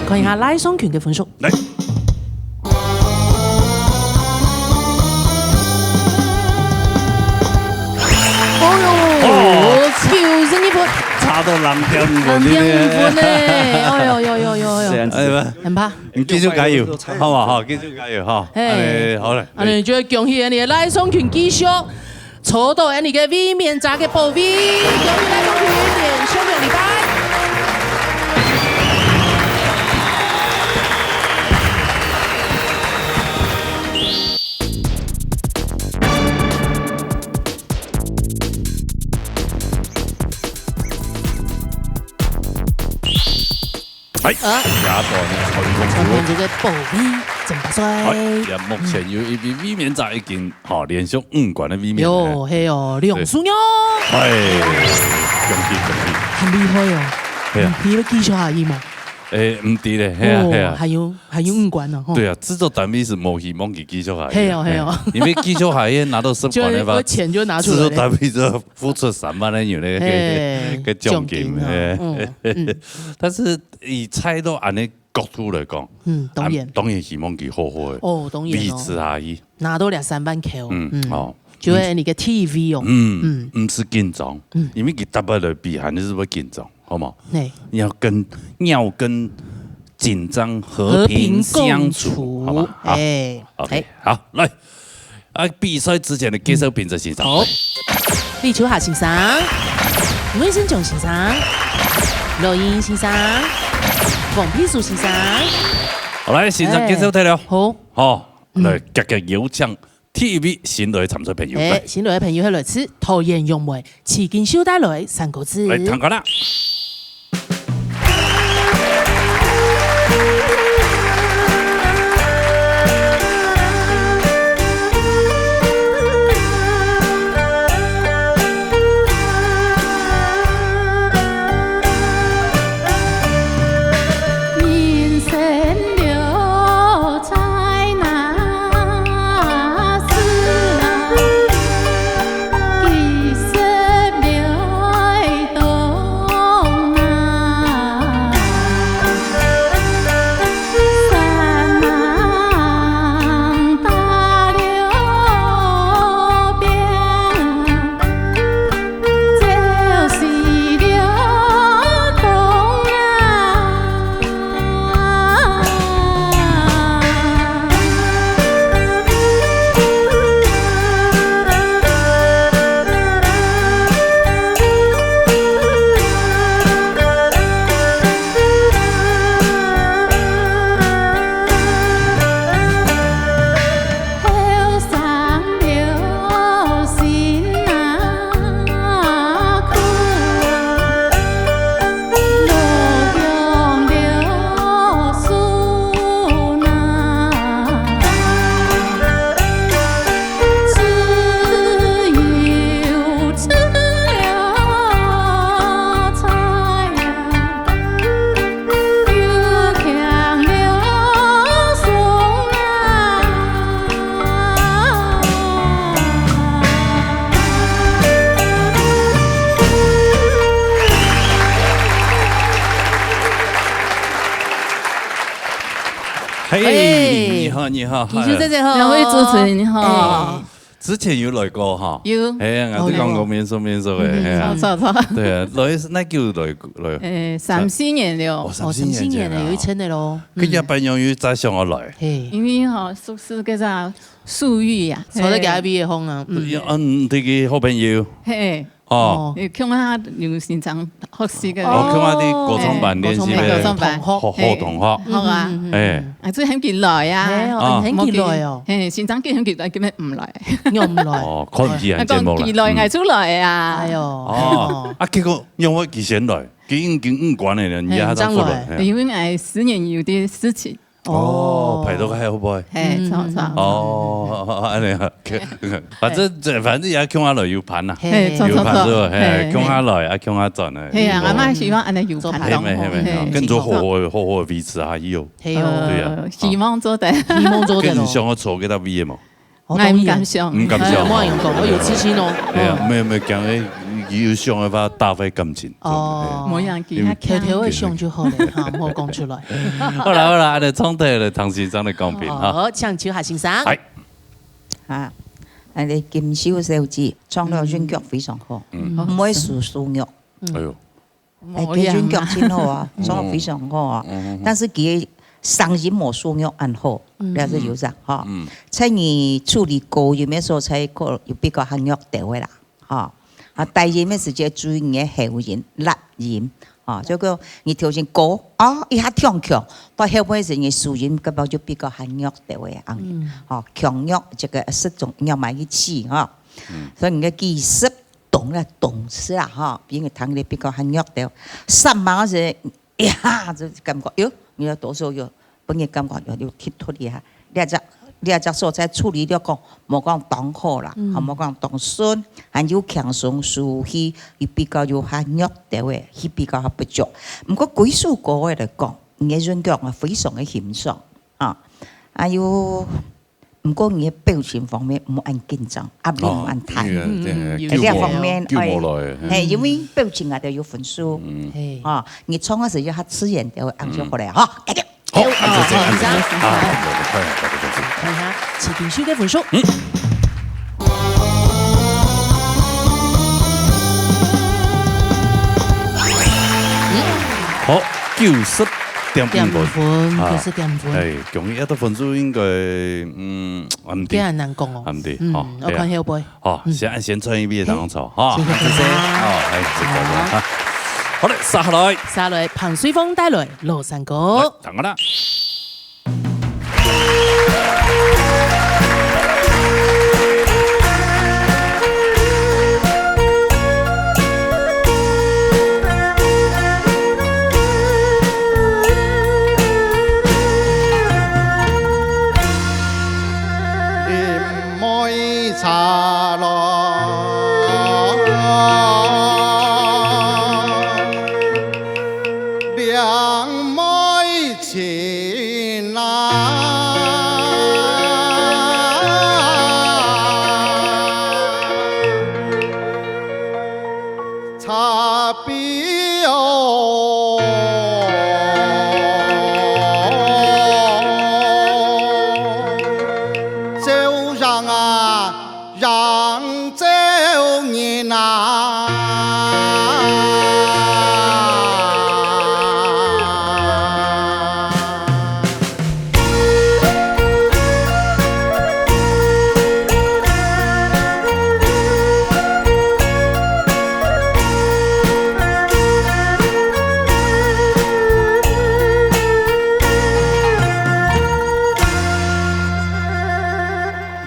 看一下賴尚權个分數。來。哦喲，哦。九十二分。差到零點五分，零點五分呢。哎喲喲喲喲喲。這樣子。哎呀。很棒。 你繼續加油，好不好？繼續加油哈。嘿。哎，好了。哎，就恭喜你，賴尚權繼續坐到你个衛冕者个寶位，恭喜賴尚權，連續兩禮拜。哎，啊。這段呢，成功成功。成功个寶位，真不錯。哎，也目前有一位衛冕者已經，吼，連續五關个衛冕了。喲，係哦，梁淑娘。哎，恭喜恭喜。很厲害哦。係啊。你要繼續下去嗎？哎，毋知咧，係啊，哦，係啊。還有，還有五關呢，吼。對啊，製作單位係無希望佢繼續下去啊。係哦，係哦。哎，因為繼續下去拿到十關个話，就錢就拿出來了。製作單位就付出三萬个銀个，嘿，个獎金，獎金啊，嘿。嗯，嗯。但是以蔡導恁呢角度來講，嗯，當然。啊，當然希望佢好好个哦，當然哦。維持下去。拿到兩三萬塊哦，嗯，嗯，哦。就係你个地位哦，嗯，嗯。毋使緊張，嗯。因為佢逐擺來比賽，你係毋係緊張，好無？嘿。你要跟，你要跟緊張和平相處，和平共處，好吧？好，哎，OK，哎。好，來。 啊，比賽之前个介紹評審先生。好。李秋霞先生、魏生強先生、羅英先生、黃佩書先生。好，來，先生介紹忒了。哎，好。好，嗯。來，遽遽有請第第一位新來參賽朋友，哎，來。新來个朋友係來自桃園楊梅，徐錦綉帶來三個字。來，聽歌啦。嘿，嘿。你好，你好，錦綉姐姐好。嗨。兩位主持人你好。哎。 之前有來過哈？有。哎呀，哦，𠊎都講過有。面熟面熟个，嗯，哎呀。著，著，著。對啊，來，哪久來，來？哎，三四年了。哦，三四年前啊。哦，三四年了，有一陣个咯。嗯。佢也朋友又再想要來。嘿。因為吼，熟識該隻素玉呀。坐在隔壁个風啊，嗯。對，嗯，這個好朋友。嘿。哦。哦。有共下有先生 學習个。哦，哦。共下在歌唱班練習个。嘿，歌唱班。嘿，歌唱班。好，好同學。嘿。好啊。嗯，嗯，嗯，嗯。哎。啊，最近佢來啊。嘿，哦，啊。很緊來哦。嘿，先生佢很緊來，根本毋來。仰毋來？哦，看毋起𠊎節目啦。啊，講佢來，嗯。𠊎就來啊。哎喲。哦，哦。啊，結果仰會佢先來？佢已經五關了，你還正過來？嘿，正來。嘿。因為𠊎十年有啲事情。 哦，哦。排到該後背。嘿，嗯，著，著。嗯，嗯，嗯。哦，恁樣啊，OK。反正這，反正也共下來有伴啊。嘿，嘿，著，著，著。有伴係無？嘿，嘿。共下來啊，共下轉啊。嘿啊，有伴。𠊎嘛希望恁樣有伴。做伴。係咩，係咩，嘿，嘿，更做好好个，好好个維持下去哦。係哦。對啊。呃，希望做得。希望做得咯。更想要坐該搭位个無？ 哦，𠊎毋敢想。毋敢想。哎，莫恁樣講，𠊎有自信哦。哎呀，嗯。沒有，沒有，講个，有想个話，打壞感情。哦。哎。無要緊，因為佢聽。偷偷个想就好了，哈，莫講出來。好啦，好啦，恁樣，從頭來，唐先生來講評，哈。好，請秋霞先生。哎。啊，恁樣，錦綉小姐，唱了韻腳非常好，嗯。毋會輸素玉。嗯。哎喲。 哎，佢韻腳真好啊，嗯。唱得非常好啊。嗯，嗯，嗯。但是佢个聲音無素玉恁好，嗯。這係有影，吼。嗯。在你處理高音个時候，才可有比較較弱調个啦，吼。啊，低音个時節注意你个喉音、落音，吼。就講你頭先高，啊，一下跳強，到後尾時你素音根本就比較較弱調个，恁樣，嗯。吼，強弱這個適中，愛買一起，吼。嗯。所以你个技術 懂了，懂事啦，哈，比人彈个比較較弱的。上馬時，呀，就感覺，喲，你要多少有，分人感覺有，有踢突一下。這隻，這隻所在處理了講，無講當好啦，嗯。啊，無講當順，還有輕鬆舒適，佢比較有較弱的位，佢比較較不足。毋過歸屬歌个來講，你个韻腳啊，非常个欣賞啊。還有 毋過你个表情方面毋好恁緊張，壓力毋好恁大。哦，對啊，對啊，嗯，救無，哎，這方面，救無來，哎，嘿。嘿，因為表情啊，都有分數。嗯。嘿。啊，你唱个時候較自然，就會恁樣就好了，嗯。哈，加油！好，按照這，按照這，啊，按照這，快點，快點，快點。看一下徐錦綉个分數。嗯。好，九十點五分。點五分，啊，九十點五分。哎，恭喜，這个分數應該，嗯， 毋對。這還難講哦。毋對，嗯，吼，我看後背。對啊。吼，嗯。先，先唱一遍當中，吼，先，先，先。謝謝，吼，哎，謝謝，好。哈。好嘞，接下來。接下來，彭瑞鳳帶來《老山歌》。來，等我啦。阿比哦，朝阳啊， 扬州人啊。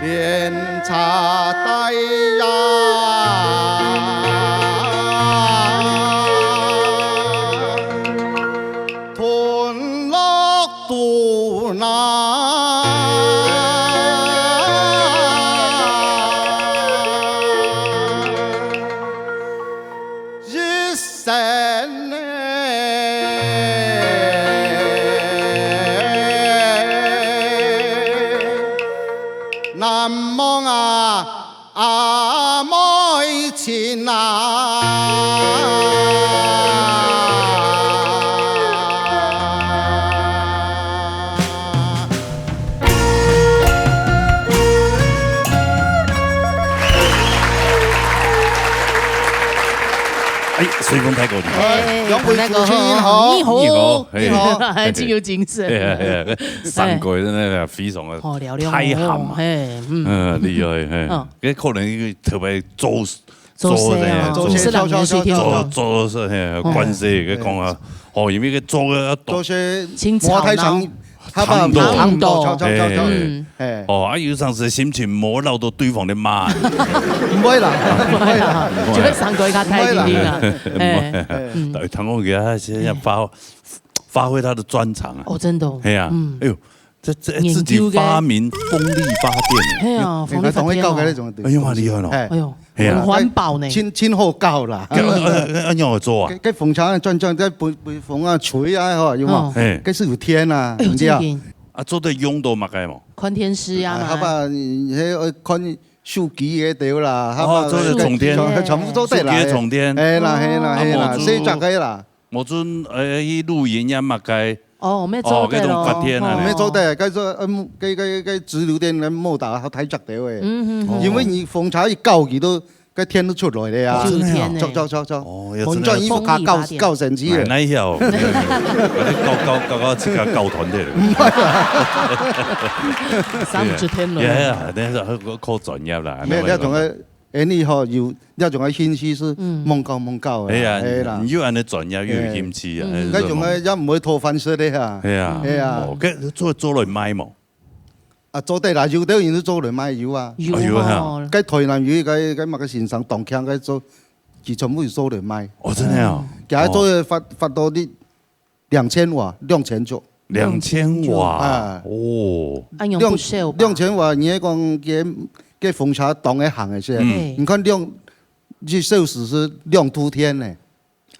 连茶带呀，吞落肚那。 一生哎，难忘啊，阿妹情啊。 哎，随风太过厉害。哎，杨贵夫先生好。你好。你好，嘿。你好。哎，真有精神。哎呀，哎呀，三个人那个非常的哦，嘹亮哦，太行了。嘿，嗯。嗯，厉害，嘿。嗯。这可能因为特别做，做事啊，做事，做事人做事，做事，嘿，嗯。关系，个讲啊，哦，因为个做个要懂。做事清朝呢。 他把行动，行动，行动，敲，敲，敲，敲。哎。嗯。哎。哦，啊，有常时心情无落到对方的骂。毋会啦，毋会啦。就会三个一个太平平啊。毋会啦。哎。哎。嗯。对，唐凤给他现在发，发挥他的专长啊。哦，真的哦。哎呀，嗯。哎呦，这，这自己研究个。发明风力发电。哎呀，哎，风力发电哦。哎，同我教个那种的。哎呦，蛮厉害哦。哎。哎呦。 嘿啊。很环保呢。真，真好搞啦。该，呃，呃，呃，仰般做啊？该，该风车转转，再吹，吹风啊，吹啊，吼，有无？哦。嘿。该是有电啊，哎呦，你知道？真的。啊，做得用到么个无？看电视啊嘛。啊，好吧，你，迄，呃，看手机个对啦，哦，好吧，做得充电。全，全部做得啦。手机充电。嘿啦，嘿啦，啊，嘿啦，无就，所以才可以啦。 無準，呃，去露營也嘛該，哦，沒做得咯。哦，該種發電啊。哦。沒做得，該做，嗯，該，該，該直流電，咱無打好太著的喂。嗯，嗯，嗯。因為你風車一搞，佢都，該電都出來了呀。哦，真的啊。就有電呢。著，著，著，著。哦，要真的。風扇一搞，搞，搞神奇了。哪，哪曉？搞，搞，搞，搞，自家搞團體了。三十天了。呀，呀，但是還靠專業啦，沒有，那種个 哎，你吼，有，你種个興趣係，嗯。罔搞罔搞个，哎呀，哎啦。你又恁樣專業，又有興趣啊，嗯。哎，該種个也毋會討飯食个啊。哎呀。哎呀。哦，該做，做來賣無？啊，做得啦，有兜人係做來賣，有啊。有哦。哎，有啊。該台南有一個，該麼个先生，當強該做，佢全部係做來賣。哦，真的啊？佢還做得發，哦。發到你 兩千瓦，兩千瓦。兩千瓦，啊。哦。哎喲，兩，不少吧？兩千瓦，你係講該，該風車當會行个係？嗯。你看兩，一小時係兩度電呢。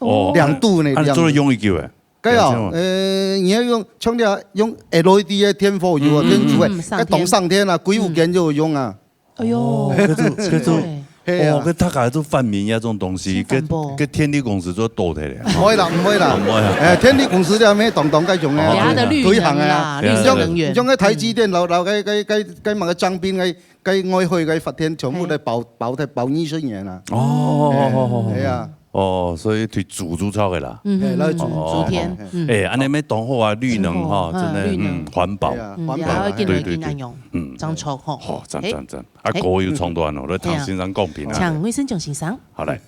哦。兩度呢，啊，兩度。做得用幾久誒？該哦，兩千瓦。呃，你愛用，像你用LED个電火油啊，嗯，嗯，電柱誒，嗯，嗯，該當省電啊，上天。幾屋間就有用啊。嗯。 哎喲，哦，這種，這種，對。係啊。哦，這大家都發明一種東西，西，這，這電力公司就倒忒了。毋會啦，毋會啦。毋會啊。哎，電力公司這樣當當該種个。哦，對啊。佢个綠能啦，綠色能源。像，像該台積電，嗯。然後，然後該，該，該，該麼个江濱，該，該外海該發電，全部都包，嘿。包忒，包二十年啦。哦，哦，哦，哦，哦。哎，係啊。 哦，所以對煮煮炒个啦。嗯，嘿，來煮。哦，煮天，哦，嗯。哎，恁樣乜當好啊，綠能吼，哦，真的，嗯，綠能。嗯，環保。對啊，嗯，環保啊。也要緊來緊來用，對，對，對。嗯。正著吼。好，讚，嘿。讚，讚。啊，嘿。歌又唱到恁哦，來，嘿啊。唐先生講評啊。請魏伸炯先生。好，來。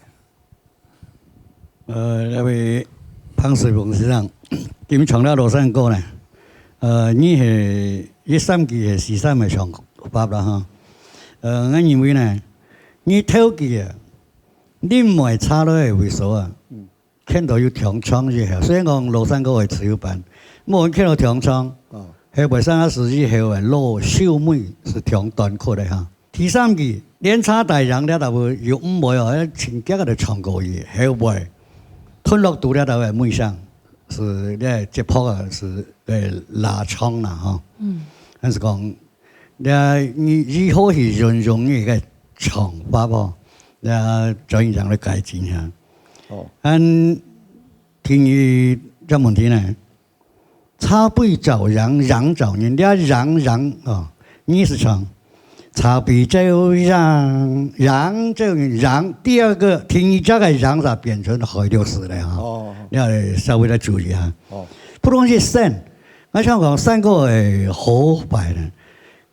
呃，那位潘水鳳先生，今唱了咾三句呢，呃，你係一三句係四三个唱法啦哈。呃，我認為呢，你頭句啊， 你毋會差落去位所啊，嗯。看到有長長一下，雖然講咾三句个自由版，無人看到長長，哦。係為啥个時以後个老秀美係長短褲个哈。第三句，連茶帶羊這搭位又毋會哦，要請假个唱歌仔，係會吞落肚這搭位尾聲，係這節拍啊，係，呃，拉長啦吼。嗯。但是講， 你，你如何去運用你个唱法哦，你轉型來改進下。哦。恁第二隻問題呢？茶杯照樣，樣照人，這樣樣哦，你係唱茶杯照樣，樣照人，樣，第二個，第二隻个樣就變成海陸字了哈。哦。你要稍微來注意哈。哦。普通一生，我想講山歌个好壞呢，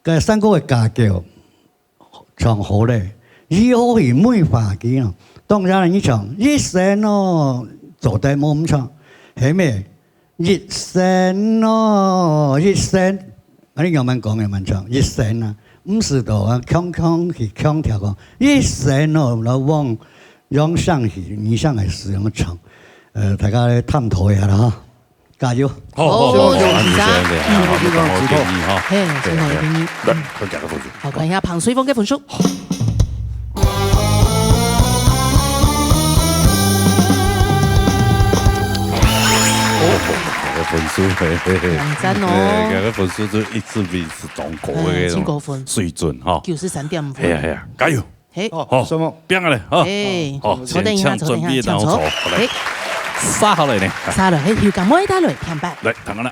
个山歌个家教， 唱好咧，如何去美化佢啊？當然你唱一生哦，做得無毋唱，係咩？一生哦，一生，恁樣慢慢講个慢唱，一生啊，毋使到啊，強強去強調講，一生哦，來往，往上去，你上來使用唱，呃，大家來探討一下啦哈。 加油！好，好，好，好，好，辛苦，辛苦，辛苦。好，好，建議哈。嘿，辛苦，建議。來，大家个分數。好，看一下彭水峰个分數。哦，這个分數，嘿，嘿，嘿。兩讚哦。哎，這个分數就一直維持中高个那種，哎，真高分。水準哈。九十三點五分。哎呀，哎呀，加油！ 嘿。哦，好，什麼？變个咧，哈。哎，好，坐等一下，先請準備，坐等一下，然後坐。請坐。好，來。嘿。煞好了呢。煞了，嘿，有感覺帶來，聽吧。來，聽看啦。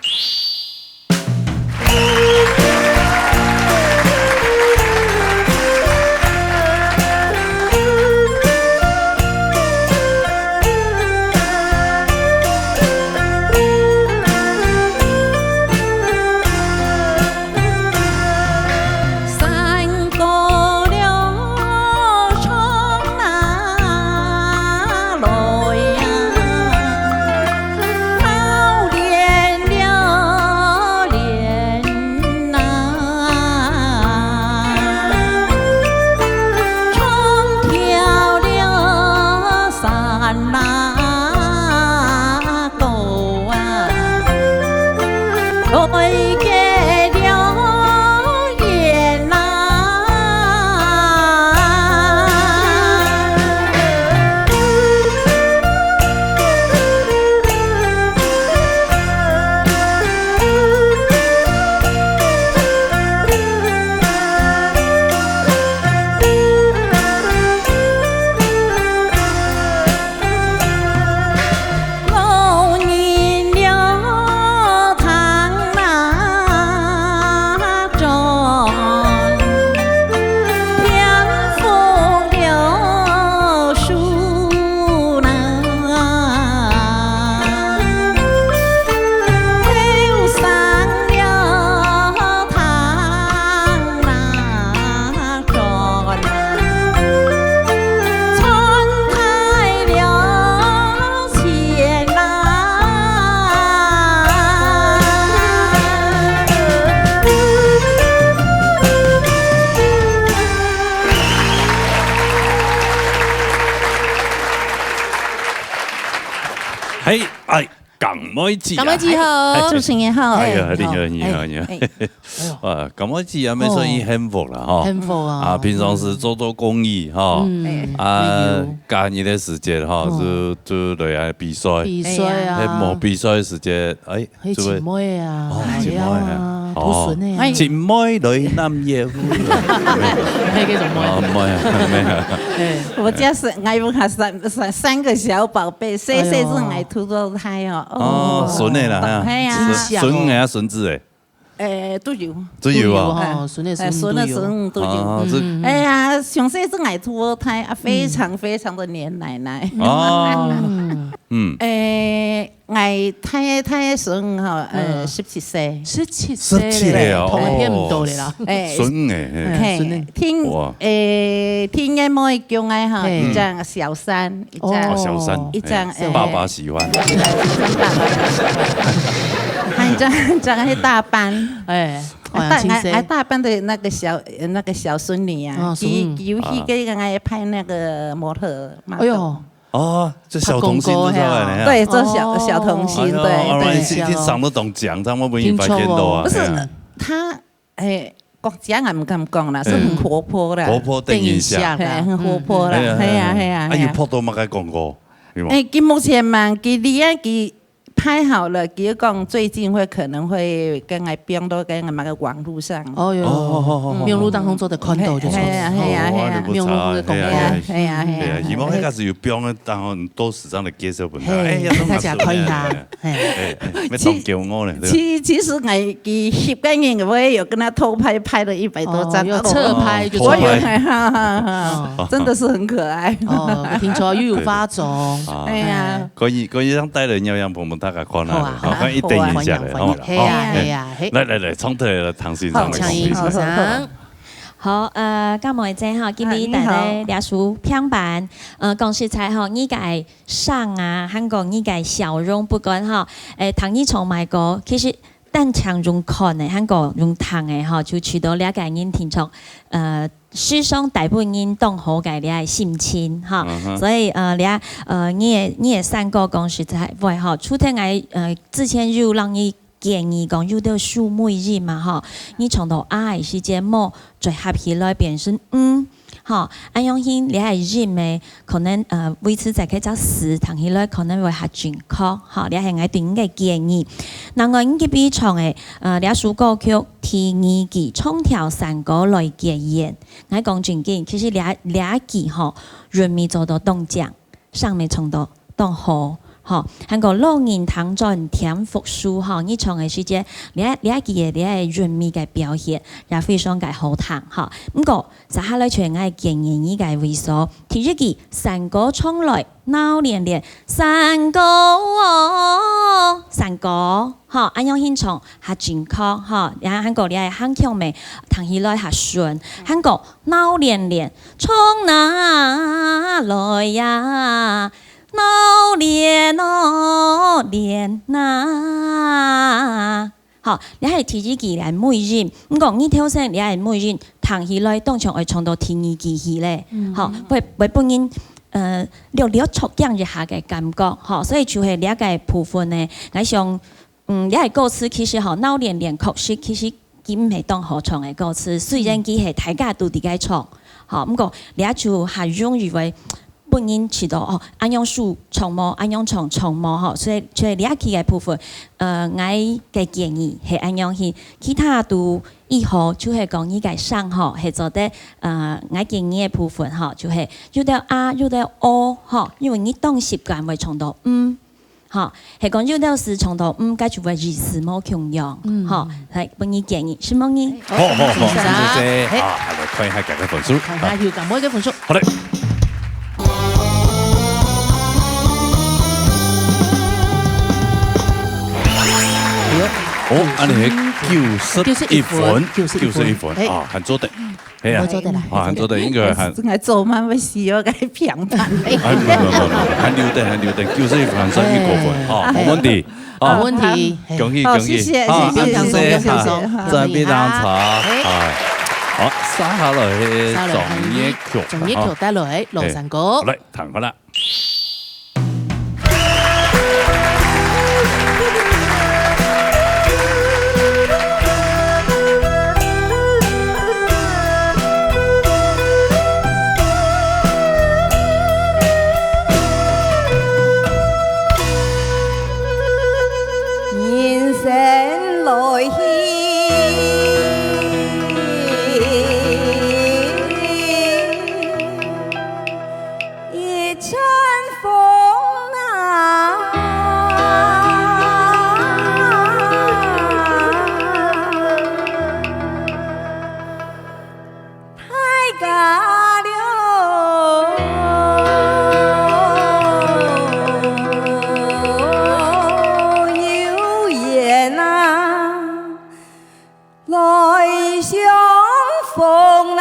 嘿，哎，港妹姐啊。港妹姐好。哎，主持人好。哎呀，你好，你好，你好。哎，哎。 啊，感覺自家乜算係幸福啦，吼。幸福啊。啊，平常時做做公益，吼。嗯。啊，假日个時節，吼，哦。就，就來啊比賽。比賽啊。係無比賽个時節，哎，嘿，就會姊妹啊，哦，姊妹啊。係啊，哦，徒孫个啊。姊妹來南野湖。那個什麼。哦，妹啊，妹啊。對。我家是，我有三，三，三個小寶貝，細細隻，哎喲。𠊎渡到大哦。哦，孫个啦，哈。係啊。孫，孫仔啊，孫子欸。 誒，都有。都有啊。都有吼，哎，孫仔孫女都有。哎，孫仔孫女都有。啊，這嗯。哎呀，上細隻𠊎渡到大啊，非常非常的黏奶奶。哦。嗯。誒，𠊎大个，大个孫吼，呃，嗯。十七歲。十七歲咧，十七歲哦。同佢騙毋到咧啦。哦。哎。孫仔，嘿。嘿，孫仔。聽，哇。誒，聽个妹叫𠊎吼，嘿。一隻小三，一隻，哦，小三，一隻，嘿，哎。爸爸喜歡。爸爸喜歡。還一隻，一隻係大班。哎。 哎，大，哎，哎，大班的那個小，呃，那個小孫女啊，哦，孫女。佢，佢有去給人家拍那個模特嘛。哎喲。哦，這小童星就出來了呀。拍廣告係啊。對，做小，哦。小童星，哎喲，對，對。原來是一定上得當強，他們不會發現到啊。聽說哦。不是，哎呀。他，哎，講強也毋敢講啦，是很活潑啦。嗯。活潑等一下。等一下啦。嘿，很活潑啦，嗯。嘿啊，嘿啊，啊，嘿啊。有拍到麼个廣告？有無？哎，佢目前嘛，佢離啊，佢還好了，佢講最近會可能會跟𠊎放到跟𠊎个網路上。哦喲，哦，哦，哦，哦，網路當中做得看到就著。係啊，係啊，係啊。哦，你不差，網路个功能。係啊，係啊，係啊，係啊，係啊，希望一開始有放个，然後你多時常的介紹分佢。係，哎呀，大家看一下。 係。哎，哎，要當驕傲呢，對吧？其，其實𠊎，佢十個人，𠊎也有跟他偷拍，拍了一百多張。哦，有側拍就哦，偷拍。我有，哈，哈，哈，哦。真的是很可愛。哦，聽說又有化妝。對。啊，哎呀。可以，可以讓帶人樣樣，分大家看啊，好啊，好，好，看一等一下來，好啊，好啊。好，係啊，哎，係啊，係。來，來，來，從頭來，唐先生來講。好，請，請先生。好，好，好。 好，呃，感謝姐哈，今日帶來這首平板。呃，講實在吼，你个聲啊，還過你个笑容不管吼，誒，聽你唱麼个歌，其實單淨用看个，還過用聽个吼，就知道這个人平常，呃，時常帶分人當好个這个心情哈。嗯哼。所以，呃，這，呃，你个，你个聲歌講實在話吼，除忒𠊎，呃，之前有讓你 建議講有兜首尾音嘛吼，你唱到啊个時節，無再合起來變成嗯，吼，恁樣形這个音呢，可能，呃，維持在該隻字聽起來可能會較準確，吼，這係𠊎對你个建議。另外，你這邊唱个，呃，這首歌曲第二句，唱條山歌來結緣。𠊎講正經，其實這，這句吼，韻味做到當靚。 聲也唱到當好，吼。還過老人聽轉添福壽，吼，你唱个時節，這，這句个這个韻味个表現，也非常个好聽，吼。毋過，接下來就係𠊎建議你个位所，第一句，山歌唱來鬧連連，山歌哦，山歌。 吼，恁樣形唱較準確，吼，也還過這个行腔咩，聽起來較順。還過鬧連連，唱哪來呀，鬧連哦，連哪。吼，這係第一句个尾音。毋過你頭先這个尾音，聽起來當像愛唱到第二句去咧。嗯。吼，會，會分人，呃，略略著驚一下个感覺，吼。所以就係這个部分呢，𠊎想 嗯，這个歌詞其實吼，鬧連連確實其實佢毋係當好唱个歌詞，雖然佢係大家都在該唱，吼，毋過這就較容易會分人知道，哦，恁樣首唱無，恁樣唱唱無，吼，所以，所以這句个部分，呃，𠊎个建議係恁樣去，其他都以後就係講你个聲吼，係做得，呃，𠊎建議个部分吼，就係有兜啊，有兜哦，吼，因為你當習慣會唱到嗯。 吼，係講有兜時唱到，嗯，該就會意思無共樣，嗯。吼，來，分你建議，承蒙你。好，好，好，先生。謝謝。嘿。啊，來看一下佢个分數。看一下有幾多个分數。好嘞。哎喲。哦，恁樣九十一分，九十一分。九十一分，嘿。啊，還做得。 係啊，還做得啦，啊，還做得，應該還，還做得。𠊎做麼个需要个平板咧？哎，無，無，無，無，還留等，還留等，九十一分還算一過分，哎。吼，無問題，吼。無問題。恭喜，好，恭喜，謝謝，好，謝謝，恁樣子，謝謝，哈，謝謝，真非常好，哎。哎，好，接下來係專業曲，專業曲帶來，哈。老山歌。哎，好嘞，聽好了。 人生來去，一陣風啊。大家了，有緣啊，來相逢啊。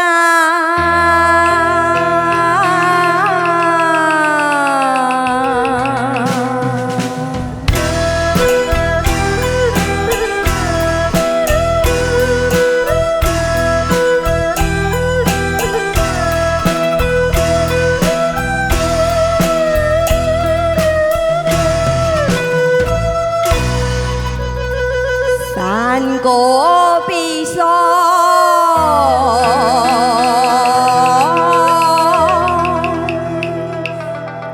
山歌悲傷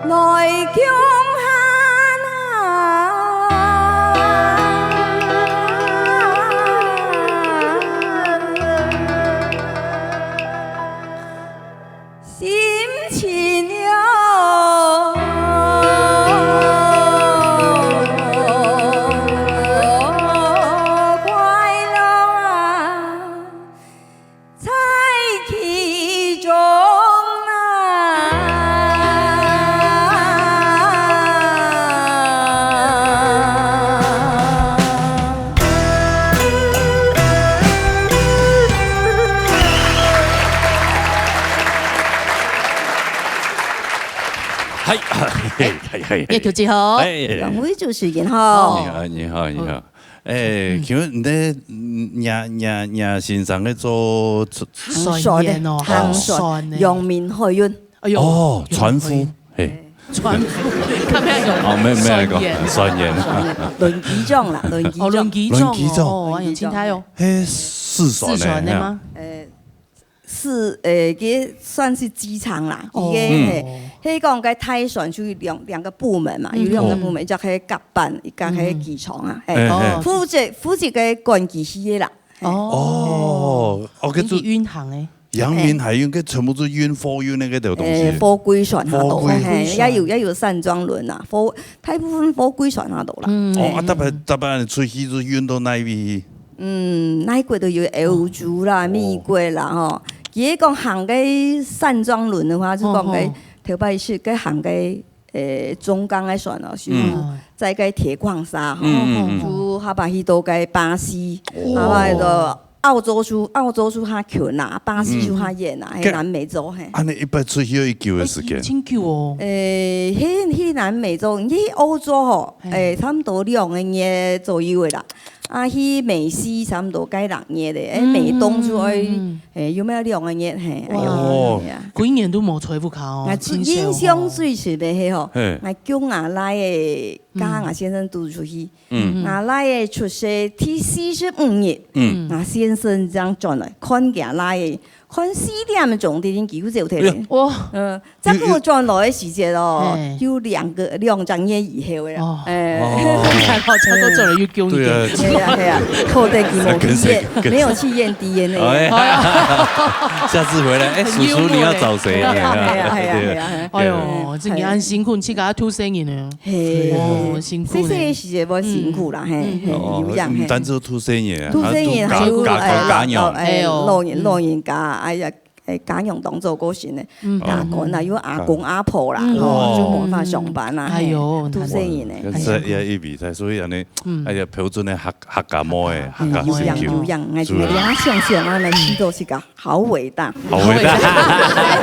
來共下啊。嘿，嘿，嘿，嘿。葉局長好。哎，兩位主持人好。你好，你好，你好。哎，請問你的，嗯，若，若，若先生个做，做，行船个，哦，行船，行船个。陽明海運。哎喲，哦，船夫，陽明海運。嘿。船夫，看不要有哦，沒有，沒有，船員。船員。輪機長啦，輪機長。哦，輪機長，輪機長。哦，哎喲，輪機長。真大哦。嘿，四船个，四船个嗎？呃， 係，呃，佢算係機艙啦，哦。佢个，嗯。嘿，佢講个大船就有兩，兩個部門嘛，嗯。有兩個部門，哦。一隻係甲板，一隻係機艙啊，嗯。嘿。嘿，嘿。哦。負責，負責个管機器个啦，嘿。哦。哦，哦，佢就，佢運行个。陽明海運，佢全部係運貨運个該兜東西。呃，貨櫃船那兜，貨櫃。嘿，貨櫃船。也有，也有散裝輪啊，貨，大部分貨櫃船那兜啦。嗯。哦，啊，嘿。大部，大部分出去就運到哪位去？ 嗯，哪國都有，歐洲啦，哦。美國啦，吼。佢講行个散裝輪个話，就講个，哦，哦。頭擺係个行个，呃，中鋼个船哦，就，嗯。載个鐵礦砂，吼。嗯，嗯，嗯。就下擺去到个巴西，哦。下擺去到澳洲就，澳洲就較近啦，巴西就較遠啦，嗯。嘿，南美洲，嘿。恁呢一擺出去要幾久个時間？哎，真久哦。呃，去，去南美洲，去歐洲吼，嘿。哎，差不多兩個月左右个啦。 啊，去美西差不多該六月咧，哎，嗯，美東就愛，嗯，嗯。哎，有沒有兩個月？嘿，哎喲，哦。哎呀。幾年都無在屋下哦，啊，真少哦。印象最深个係吼，嘿。𠊎叫吾倈仔，嗯。佮吾先生都出去。嗯。吾倈仔出世第四十五日，嗯。吾先生正轉來，看厥倈仔，看四點鐘，已經救走忒咧。哎呀。哇。嗯， 再過轉來个時節哦，嘿。有兩個，兩隻月以後个啦。哦。哎。哦。還好，差不多轉來又救你。對啊。係啊，係啊，可惜佢無去驗，跟誰，跟誰？沒有去驗DNA。哎呀。哎呀。下次回來，哎，很幽默嘞。叔叔你要找誰？哎呀，係啊，係啊，係啊，係啊。哎喲，對。這個恁辛苦，自家渡細人呢。係。哦，辛苦呢。細細个時節無辛苦啦，嗯。嘿，嘿，哦，有影，嘿。毋單止渡細人啊，渡細人，還有，還有，還有，還有，哎喲。老人，老人家，哎呀， 哎，家娘當早過身个，嗯。阿公啊，嗯。有阿公阿婆啦，嗯。吼，哦。就無法上班啦，哎喲，嘿，渡細人呢。很難。這也一筆在，所以恁呢，嗯。哎呀，標準个客，客家妹，哎，客家心臼。有影，有影，哎，所以你看想想啊，恁呢，都係个好偉大。好偉大。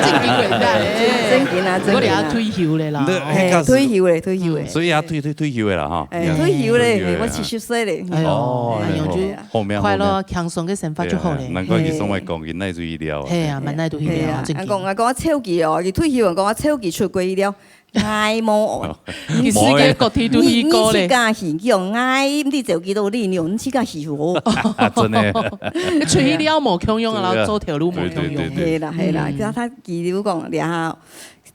真經偉大，哎。真經啊，真經啊。不過你也退休了啦，哦。那，哎，退休了，退休了。所以也退，退，退休了啦，哈。哎，退休了，退休了，嘿，我七十歲了。哎喲，哦，哎喲，就好，好命，快樂，好命。輕鬆个生活就好了。對啊，難怪佢上來講，嘿。佢哪位料啊。嘿啊，蠻哪位料啊，嘿啊，真經。啊，講，啊，講我超級哦，佢退休啊，講我超級出國了，𠊎無哦。你世界各地都去過咧。你，你自家去，叫𠊎，你走幾多里，你自家去哦。真的。出去了無共樣啊，對啊。然後做頭路無共樣。對，對，對，對。係啦，係啦，嗯。佢，佢就講，然後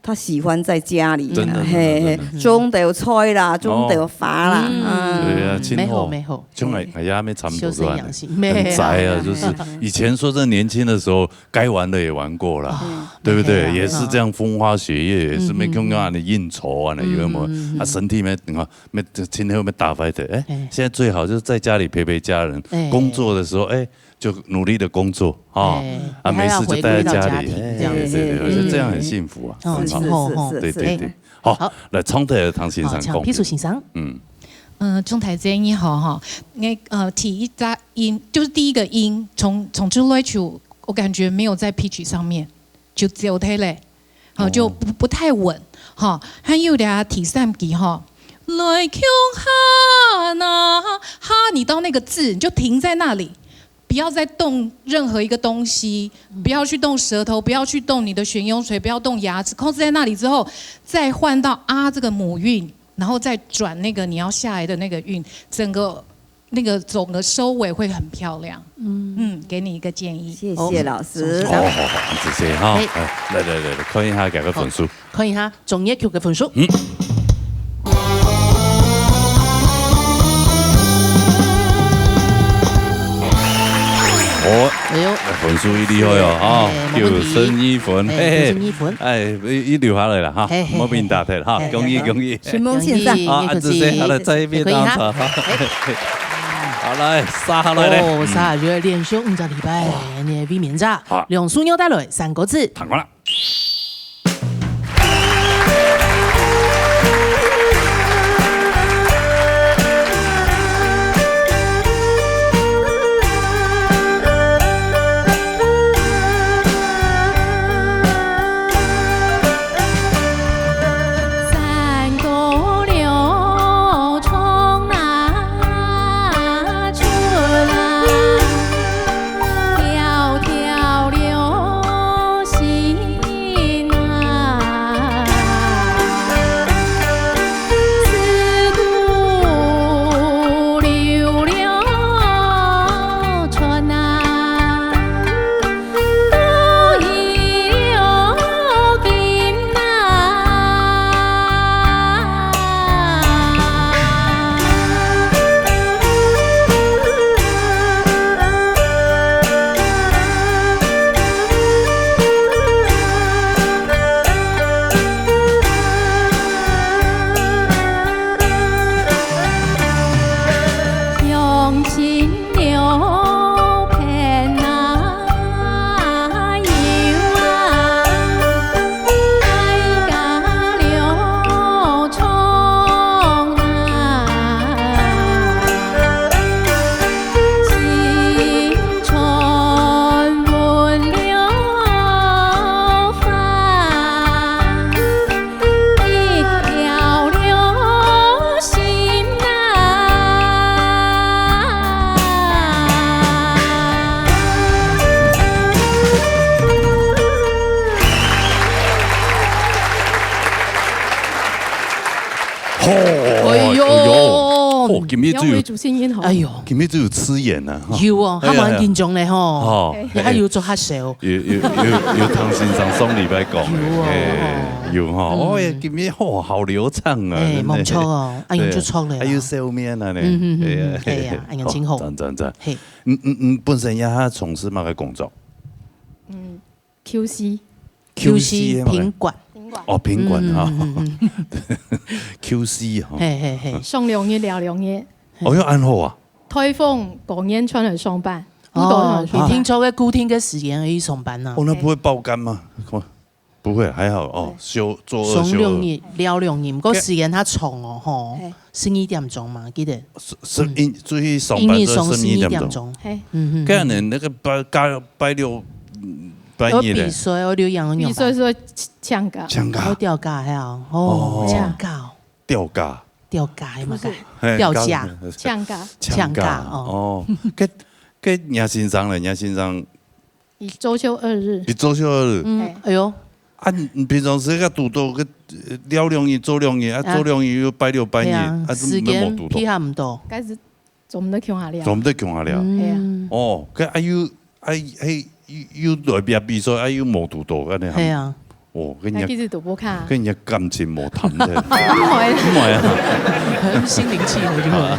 他喜歡在家裡，真的，嘿，真的，真的。種兜菜啦，種兜花啦，哦。嗯。對啊，真好。蠻好，蠻好。像𠊎，哎呀，還沒差不多，休身養性。很宅啊，就是以前說真的年輕的時候，該玩的也玩過了，嗯。對不對？哎呀。也是這樣風花雪月，也是沒空啊，嗯。你應酬啊，那有沒有？嗯。啊，身體沒，你看，沒，今天有沒有打敗的？哎，哎。現在最好就是在家裡陪陪家人，哎。工作的時候，哎， 就努力地工作，哦，哎，啊，沒事就待在家裡，還要回歸到家庭，哎，這樣子。對，對，對，我覺得這樣很幸福啊，嗯。哦，很好，很好。是，是，是，是。對，對，對。哎。好，好。來，張大唐先生講。好，請秘書先生。嗯。呃，鍾太姐你好哈，那，呃，第一隻音，就是第一個音，從，從出來就，我感覺沒有在pitch上面，就走忒咧。 好，就不，哦。不太穩，哈。還有的啊，第三句哈，來共下那，哈，你到那個字，你就停在那裡，不要再動任何一個東西，嗯。不要去動舌頭，不要去動你的懸雍垂，不要動牙齒，控制在那裡之後，再換到啊這個母韻，然後再轉那個你要下來的那個韻，整個 那個總的收尾會很漂亮。嗯。嗯，給你一個建議。謝謝老師。哦，好，好，好，謝謝哈。哎。哎，來，來，來，來，看一下這個分數。好，看一下鍾業球个分數。嗯。哦，哎喲。分數一定好喲，啊，哎，沒問題。九十二分，哎，嘿，嘿。九十二分。哎，一，一留下來了哈，嘿，嘿，莫被你打退了哈，嘿，恭喜，嘿。恭喜。 承蒙先生。恭喜，啊，恭喜。啊，這些，好了，再一遍，恭喜哈。大家好。哎。好，來，續下來咧。哦，續下來就連續五隻禮拜，哇。你的衛冕者，好。梁淑娘帶來三個字。聽過了。哎喲，哦，今日就有，楊偉主持人好。哎喲，今日就有刺眼啊，哈。有哦，哎呀，還蠻緊張嘞吼。哦，哎，還有做較少。有，有，有，有唐先生上禮拜講的，有哦，哎，有哈。嗯。哦，哎，今日，哦，好流暢啊，哎，真的。無錯哦，哎喲，對啊，就錯了啦。還有笑面啊呢。嗯，嗯，嗯，哎呀，嗯，哎呀，哎呀，真好。哦，讚，讚，讚。嘿。你，你，你本身也從事麼个工作？嗯，Q C。Q C，Q C的嘛。品管。品管。哦，品管哈。嗯，嗯，嗯，嗯。Q C哈。嘿，嘿，嘿。上兩日，尞兩日。哦，又恁好啊。颱風過年轉來上班，哦，堵到轉來上班。你定著个固定个時間去上班啊？哦，那不會爆肝嗎？不會，還好哦，對。休，做二休二。上兩日，尞兩日，毋過時間較長哦，吼，嘿。十二點鐘嘛，記得。是，是，嗯。一，出去上班是十二點鐘。一日上十二點鐘。嘿。嗯，嗯，嗯。該樣呢，那個拜，拜，拜六，嗯， 半夜咧。有比賽，有留洋洋吧？比賽係請假。請假。哦，調假係啊，哦，哦。請假哦。調假。調假係嘛？不是。嘿，調假。假。請假。請假，請假，哦。哦。該，該葉先生咧，葉先生。佢週休二日。佢週休二日。嗯，嘿。哎喲。啊，你，你平常時該堵到該，呃，尞兩日，做兩日，啊，啊。做兩日又拜六半夜，係啊，啊，時間配合毋到。該係 做毋得共下尞。做毋得共下尞。嗯。係啊。哦，該啊又，啊，嘿，又，又來比，比賽，啊又無堵到，恁呢。係啊。哦，跟人家，哎，其實都無卡。跟人家感情無談的。毋會。毋會啊。心靈契合就好了。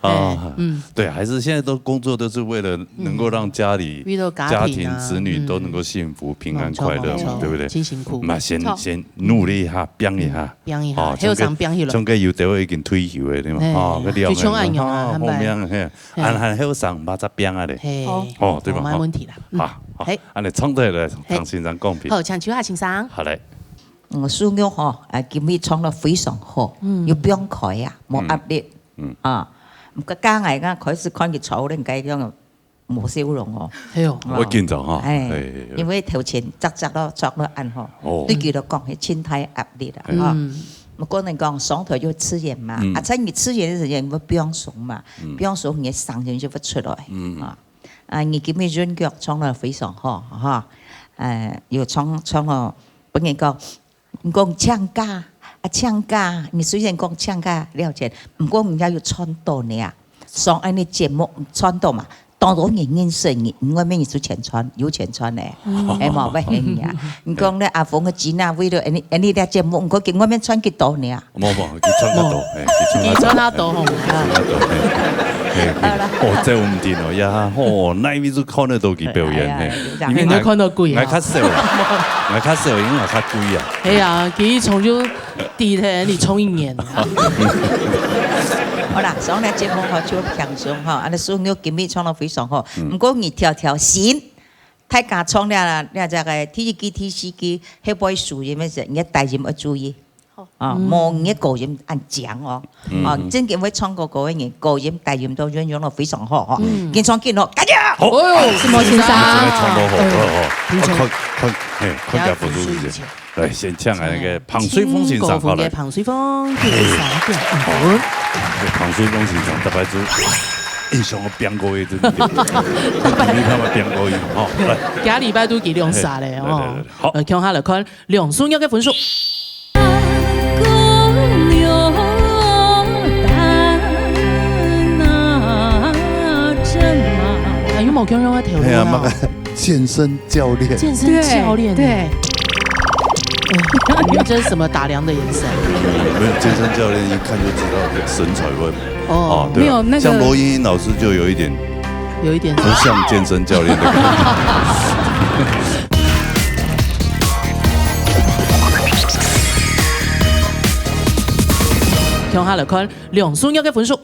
啊，哎，嗯。對，還是現在都工作都是為了能夠讓家裡，嗯。為了家庭啊，家庭子女都能夠幸福、嗯。平安、快樂嘛，沒錯，沒錯。對不對？真辛苦。嘛，先，沒錯。先努力一下，拚一下。嗯。 拚一下，哦，後生拚起來。像該有兜已經退休个，對嘛？哎，哦，該尞个，就像恁樣啊，哦，後面，嘿，嘿。還，還後生，毋怕再拚啊咧。嘿，哦，對吧？哦，無問題啦。嗯。好，好，嘿。恁呢創作來，嘿。唐先生講評。好，請邱夏先生。好嘞。嗯，素玉吼，啊，今日創了非常好，嗯。有放開啊，無壓力，嗯。嗯。啊，毋過剛才啊，開始看佢吵咧，該樣 無笑容哦。係哦。會緊張哈。哎，嘿，嘿，嘿。因為頭前扎扎咯，著咯恁吼，哦。對佢來講係盡大壓力啦，嗯。哈。嗯。毋過你講上台就刺眼嘛，嗯。啊，在你刺眼个時間，你會放鬆嘛，嗯。放鬆你个聲音就會出來，嗯。啊。啊，你今日韻腳唱了非常好，哈。呃，有唱，唱了，分人講， 你講請假，啊，請假，你雖然講請假了錢，毋過人家有賺到呢啊。上恁呢節目賺到嘛，當然你認識你，你外面你出錢賺，有錢賺呢，哦。係無？會係你啊。你講咧，阿峰个姊妹為了恁呢，恁呢个節目，你講佢外面賺幾多呢啊？無，無，佢賺較多，無。嘿，佢賺較多。佢賺較多吼。佢賺較多，嘿。嘿，嘿。好啦。哦，這毋定哦，呀，哦，哪位就看得到佢表演，哎呀，嘿。哎呀，因為𠊎，你看到鬼啊。𠊎較少，𠊎較少，因為𠊎較貴啊。 係啊，佢從就底下你衝一年。好啦，上了節目吼，就輕鬆吼，恁呢素玉今日唱了非常好。嗯。毋過你調調神，大家唱了，了這个第一句、第四句，後背輸音个時，你个低音愛注意。好。啊，嗯。無你个高音恁強哦。嗯。啊，正經會唱歌歌个人，高音、低音都運用了非常好吼。嗯。緊唱緊哦，加油！好。哎喲，思慕先生。你真的唱到好，好，好。哎喲，聽說。啊，看，看，嘿，看一下分數是幾多。 來，先請來那個彭水鳳先生，好，來。清風高峰个彭水鳳，第三點五分。對，彭水鳳先生，大概就印象我變過一陣，你看嘛變過一，吼，來。下禮拜都幾兩儕咧，吼。嘿，對，對，對，好。呃，共下來看梁淑玉个分數。哎喲，無共樣个頭路啊。嘿啊，嘛个 健身教練。健身教練。對，對。哎，你們這是什麼打量的眼神？沒有，健身教練一看就知道身材會，哦。哦，對啊。沒有，那個像羅英英老師就有一點，有一點。不像健身教練的感覺。共下來看梁淑玉个分數。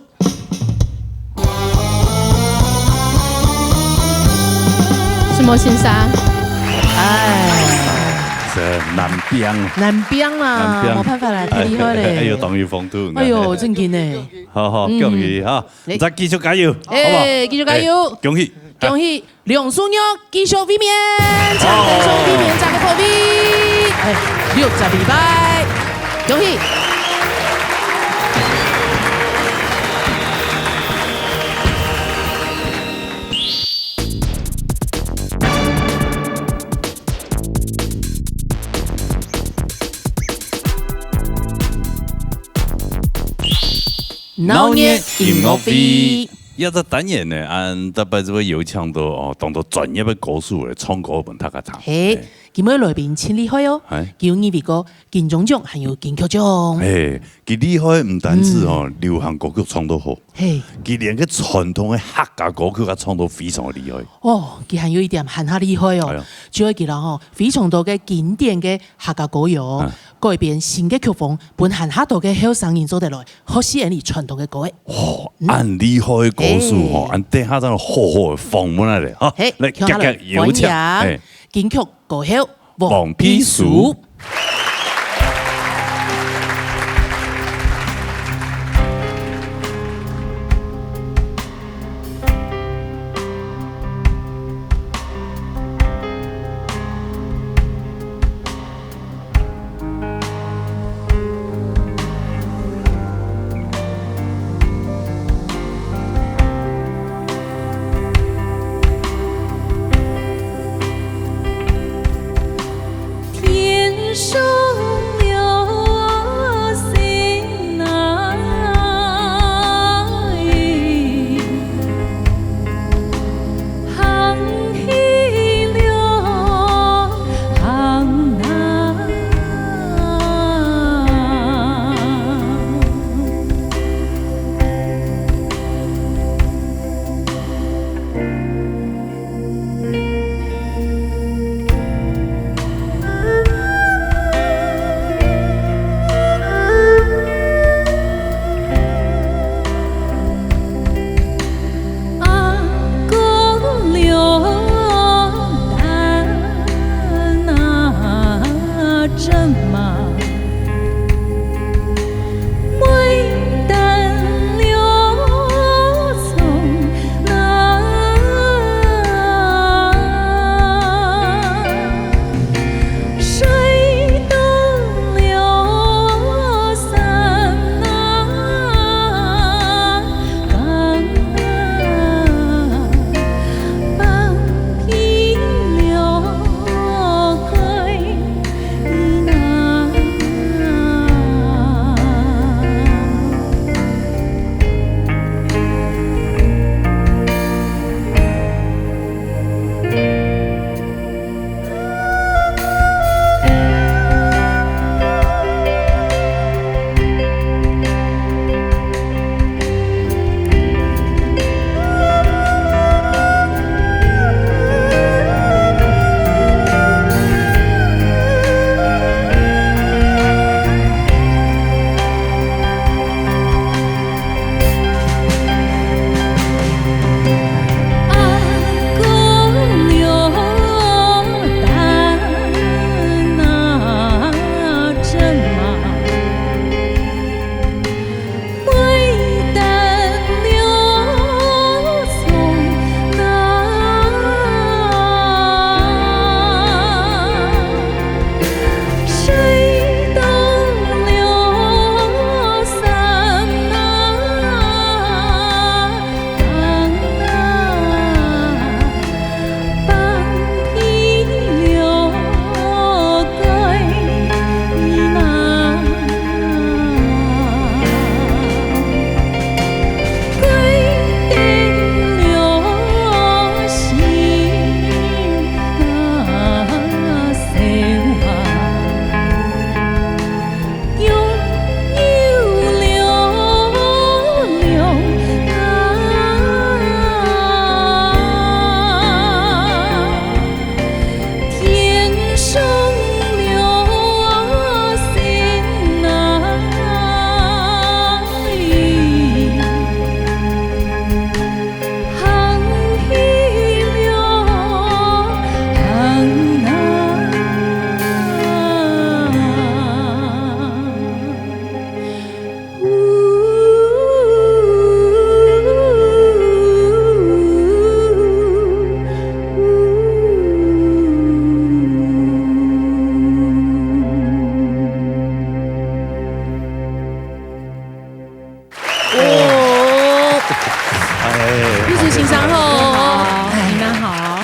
思慕先生。哎。是難拚。難拚啦，難拚。無辦法啦，太厲害了。哎，哎喲，當有風度，哎喲，正經呢。好，好，嗯。恭喜哈。哎。再繼續加油，好不好？哎，繼續加油。哎，恭喜。恭喜。 梁淑玉繼續衛冕，請繼續衛冕，掌聲鼓勵。哎，六十二擺，恭喜！鬧熱音樂會。這隻單元呢，𠊎逐擺就會邀請到，哦，當多專業个歌手來唱歌分大家聽。嘿，嘿。今晡日來賓盡厲害哦，嘿。佢有入圍過金鐘獎，還有金曲獎。嘿，佢厲害，毋單止哦，嗯。流行歌曲唱到好，嘿。佢連个傳統个客家歌曲也唱到非常个厲害。哦，佢還有一點還較厲害哦，哎呀。就係佢啦吼，非常多个經典个客家歌謠，啊。改編新个曲風，分還較多个後生人做得來 學習𠊎俚傳統个歌仔。哦，嗯。恁厲害个歌手吼，嘿。𠊎等下正好好个訪問下咧，哈。嘿，來，共下來，遽遽邀請，歡迎，嘿。金曲歌后，黃黃佩舒。佩舒。哦，哎，玉竹先生好。你們好。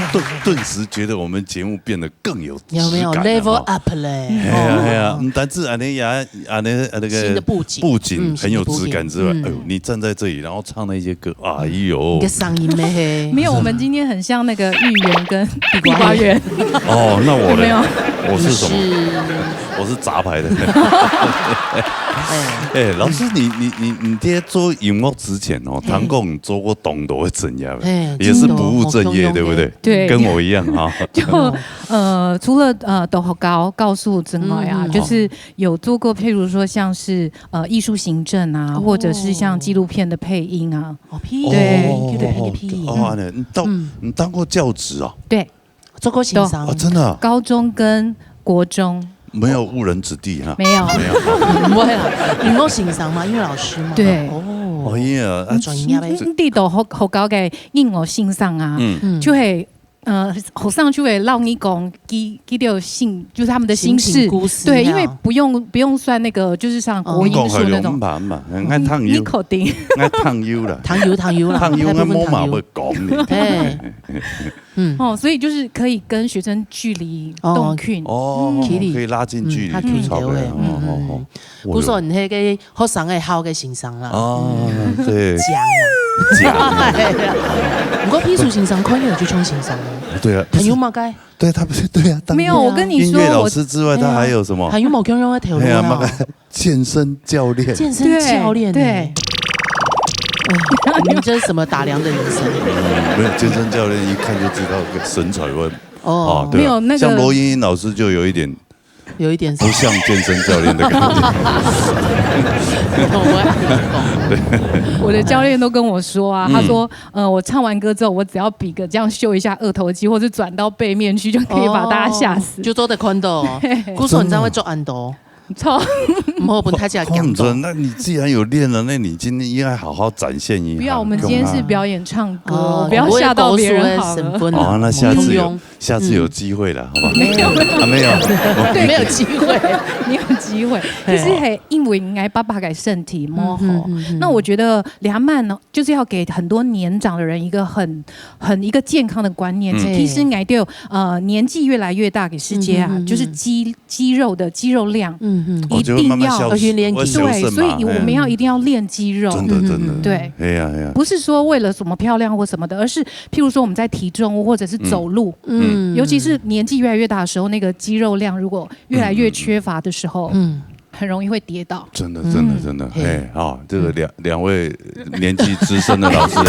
顿时觉得我们节目变得更有质感了，有没有？Level 哈。 Up 嘞？哎呀，哎呀，哦。嗯，但是啊，那呀，啊，那，啊，那个新的布景。布景很有质感之外，嗯，新的布景。嗯。哎呦，你站在这里，然后唱那些歌，哎呦。你的嗓音呢，嘿？没有，我们今天很像那个芋圆跟地瓜圆。地瓜圆。哦，那我嘞？没有。我是什么？你是我是杂牌的。哎。哎，老师，你，你，你，你在做音乐之前哦，嘿。听讲你做过当多的职业，嘿，也是不务正业，真的哦，对不对？对。跟我一样哈。就，哦。呃，除了，呃，在学校教书之外啊，嗯，嗯。就是有做过，譬如说像是，呃，艺术行政啊，哦。或者是像纪录片的配音啊。哦，配音，对。哦，配音。哦，你当，嗯。你当过教职啊？对。 做过先生。哦，真的啊？高中跟国中。没有误人子弟哈。没有。没有。不会啦，你有先生吗？音乐老师吗？对。哦。哦，音乐啊，啊，专业呗。你，你，你在學，學校个音樂先生啊，嗯。嗯。就會，呃，學生就會摎你講，佢，佢的心，就是他們的心事。心情故事，對，因為不用，不用算那個，就是像國英數那種。你講海陸毋怕嘛，愛聽有，你，你肯定。愛聽有啦。聽有，聽有啦，聽有，大部分聽有。𠊎無嘛會講你。嘿。 嗯。哦，所以就是可以跟學生距離哦，當近。哦，嗯。距離。可以拉近距離，嗯，較近一點，就差不多，嗯，哦，哦，哦。嗯。故所你那個學生个好个先生啦。哦，嗯。對。講啊。講啊。哎呀，不過皮叔先生看起來就像先生哦。對啊，不是。還有麼个？對，他不是，對啊，當沒有，我跟你說，音樂老師之外，我，他還有什麼？哎呀，還有麼个樣的頭路啊？哎呀，麼个健身教練。健身教練欸。對，對。嗯，你们这是什么打量的眼神？嗯，没有，健身教练一看就知道身材会，哦。啊，对啊，没有，那个像罗英英老师就有一点有一点不像健身教练的感觉。我也不懂。我的教练都跟我说啊，嗯。他说，呃，我唱完歌之后，我只要比个这样秀一下二头肌，或是转到背面去，就可以把大家吓死。哦，就做得看到哦。嘿。故所你这样会做恁多。 錯。毋好分大家看，看毋準，那你既然有练了，那你今天应该好好展现一下。不要，我们今天是表演唱歌，哦，不要吓到别人好了。我也高手的身份啊，哦，那下次有，我们通用。下次有机会了，好吧？没有。啊，没有。对，没有机会。没有机会。嘿。其实嘿，因为𠊎爸爸个身体毋好，嗯，嗯，嗯，嗯。那我觉得两岸呢，就是要给很多年长的人一个很，很一个健康的观念。嗯。其实𠊎兜，呃，年纪越来越大个时节啊，嗯，嗯，嗯，嗯。就是肌 肌肉的肌肉量，嗯，嗯。哦，一定要，就会慢慢消失，要训练肌肉。会消失嘛，对，所以我们要，嘿。一定要练肌肉。真的，真的。嗯，嗯，嗯。对。哎呀，哎呀。不是说为了什么漂亮或什么的，而是譬如说我们在提重物或者是走路，嗯。嗯。尤其是年纪越来越大的时候，那个肌肉量如果越来越缺乏的时候，嗯。嗯。很容易会跌倒。真的，真的，嗯，真的，嘿。嘿，好，这个两，嗯。两位年纪资深的老师啊。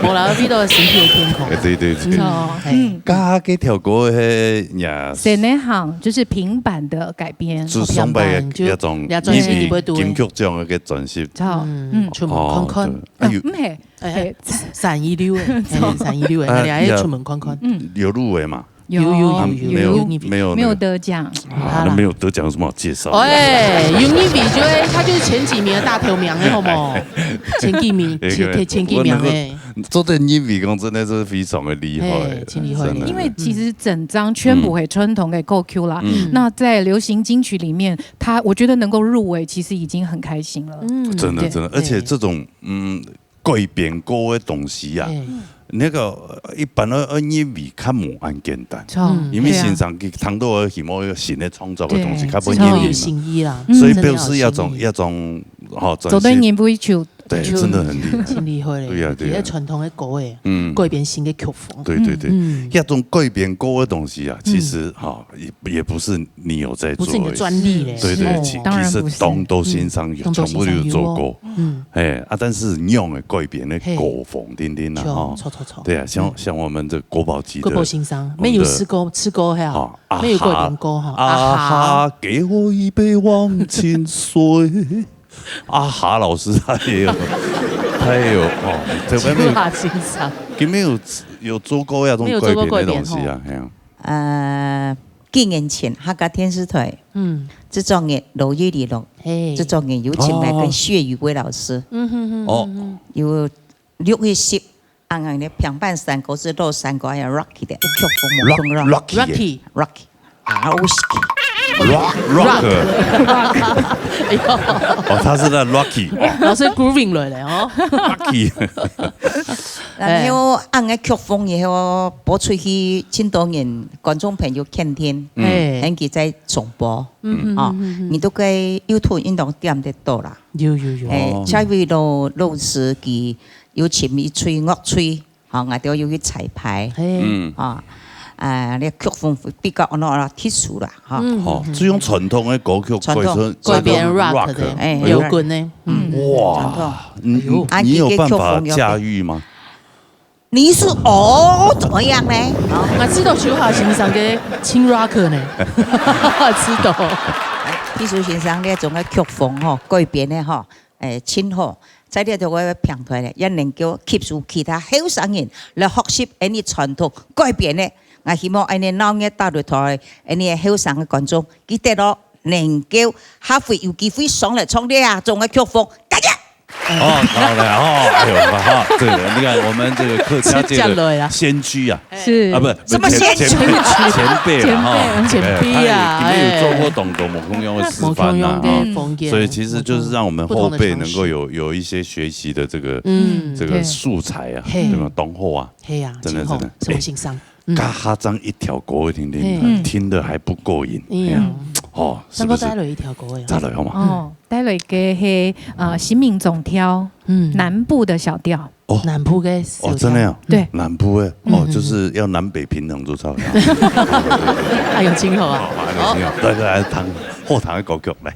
我老师都身体有健康。哎，对，对，对。嗯。哦，嘿。嗯。刚刚这条歌，嘿，呀， Senehang，就是平板的改编。就上擺个，哦，平板，就，一種，也專輯里背都有。金曲獎个个專輯。好，嗯，嗯。出门看看。哦，对。啊，有，嗯，嘿，哎，嘿。三一六哎，哎，三一六哎，啊，你还要出门看看。嗯。有入围嘛？有，有，有，啊，有，有，没有，有，有，没有那个。没有得奖。啊，那没有得奖有什么好介绍的？哎，有入围就，哎，他就是前几名的大头名哎，好不好？前几名，哎，前，前几名哎。 做得入围讲真的是非常的厉害，嘿，真厉害。真的。因为其实整张全部是传统的歌曲啦，嗯。那在流行金曲里面，它，我觉得能够入围，其实已经很开心了。嗯。真的，对，真的，而且这种，对。嗯，改编歌的东西啊，哎。那个，呃，一般的，呃，入围较无恁简单。错，嗯。因为欣赏去，对啊。听到的希望有新的创作的东西，对，较不容易入围嘛。真的有新意啦，嗯。所以表示要种，真的有新意。要种，吼，走得专心。入围就 对，就真的很厉害。真厉害嘞，对呀，对呀。而且传统的歌诶，嗯。改编新的曲风。对，对，对。嗯。那种改编歌的东西啊，嗯。其实哈，也，也不是你有在做而已。不是你的专利嘞。对，对，哦。其，当然不是。其实当多先生有，嗯。全部都有做过。当多先生有哦。嗯。哎，啊，但是你用的改编的嘿。歌风等等啊，像，哈。错，错，错。对啊，像，嗯。像我们的国宝级的，国宝先生，我们的没有吃过，吃过哈，啊，没有改编过哈，啊哈，啊哈。啊哈，给我一杯忘情水。 啊哈老师他也有，他也有，哦，这边没有，秋华先生。根本有，有做过那种改编的东西啊，没有做过改编，吼。嘿啊。呃，几年前客家电视台，嗯。制作人罗玉里咯，嘿。制作人有请来跟哦。薛宇威老师，嗯哼哼哼哼。哦。有六月十 安安的平板山歌是老山歌，还有Rocky的，曲风无共咯。Rock-，Rocky的。Rocky。Rocky。啊，我是Rock，Rock。哎呦。哦，他是那Rocky，哦。老师grooving落来哦。Rocky。然後恁个曲風以後播出去，盡多人觀眾朋友肯定，嗯。哎。喊佢再重播。嗯，嗯，哦，嗯，嗯，嗯。你都該YouTube應當點得到啦。有，有，有。哎，哦。佳慧老，老師佢有請一隊樂隊，吼，𠊎兜有去彩排。嘿。嗯。啊，啊，這曲風比較安到特殊啦，哈。嗯，哦，嗯，嗯。是用傳統的歌曲傳統，改成，改編改成rock的，rock。哎，搖滾的，嗯。哇，傳統。你，你，啊，你有辦法駕馭嗎？佢个曲風有變。你是哦，怎麼樣呢？哦。𠊎知道秋華先生个輕rock呢，知道。譬如先生這種个曲風吼，改編个吼，誒，盡好。在這種个平台呢，也能夠吸收其他後生人來學習恁呢傳統改編个。𠊎希望恁呢鬧熱打擂台，恁呢後生个觀眾，記得哦，能夠下回有機會上來唱這種个曲風，加油！ 哦，好了，哦，哎呦，哈，這個，你看我們這個客家界的先驅啊，是。啊，不，什麼先驅？前，前輩了哈，前輩，前輩啊，哎，他也，他也有做過當多無共樣的示範啊，無共樣的風格，哈。所以其實就是讓我們後輩能夠有，不同的嘗試。有一些學習的這個，嗯，這個素材啊，對。嘿。對吧？懂後啊，嘿呀，真的，真的。真好，什麼欣賞？哎，嗯。加下這樣一條歌，聽聽，嘿。聽得還不過癮。哎呀。哎呀。哦，是不是？再來一條歌呀。再來好嗎？哦。 帶來个係，呃，新民總挑，嗯。南部的小調。哦。南部个小調。哦，真的啊？對。南部的，哦，嗯，嗯，嗯。就是要南北平衡就差不多。哎呦，真好啊。好，哎呦，真好。來，來，來，聽，好聽的歌曲，來。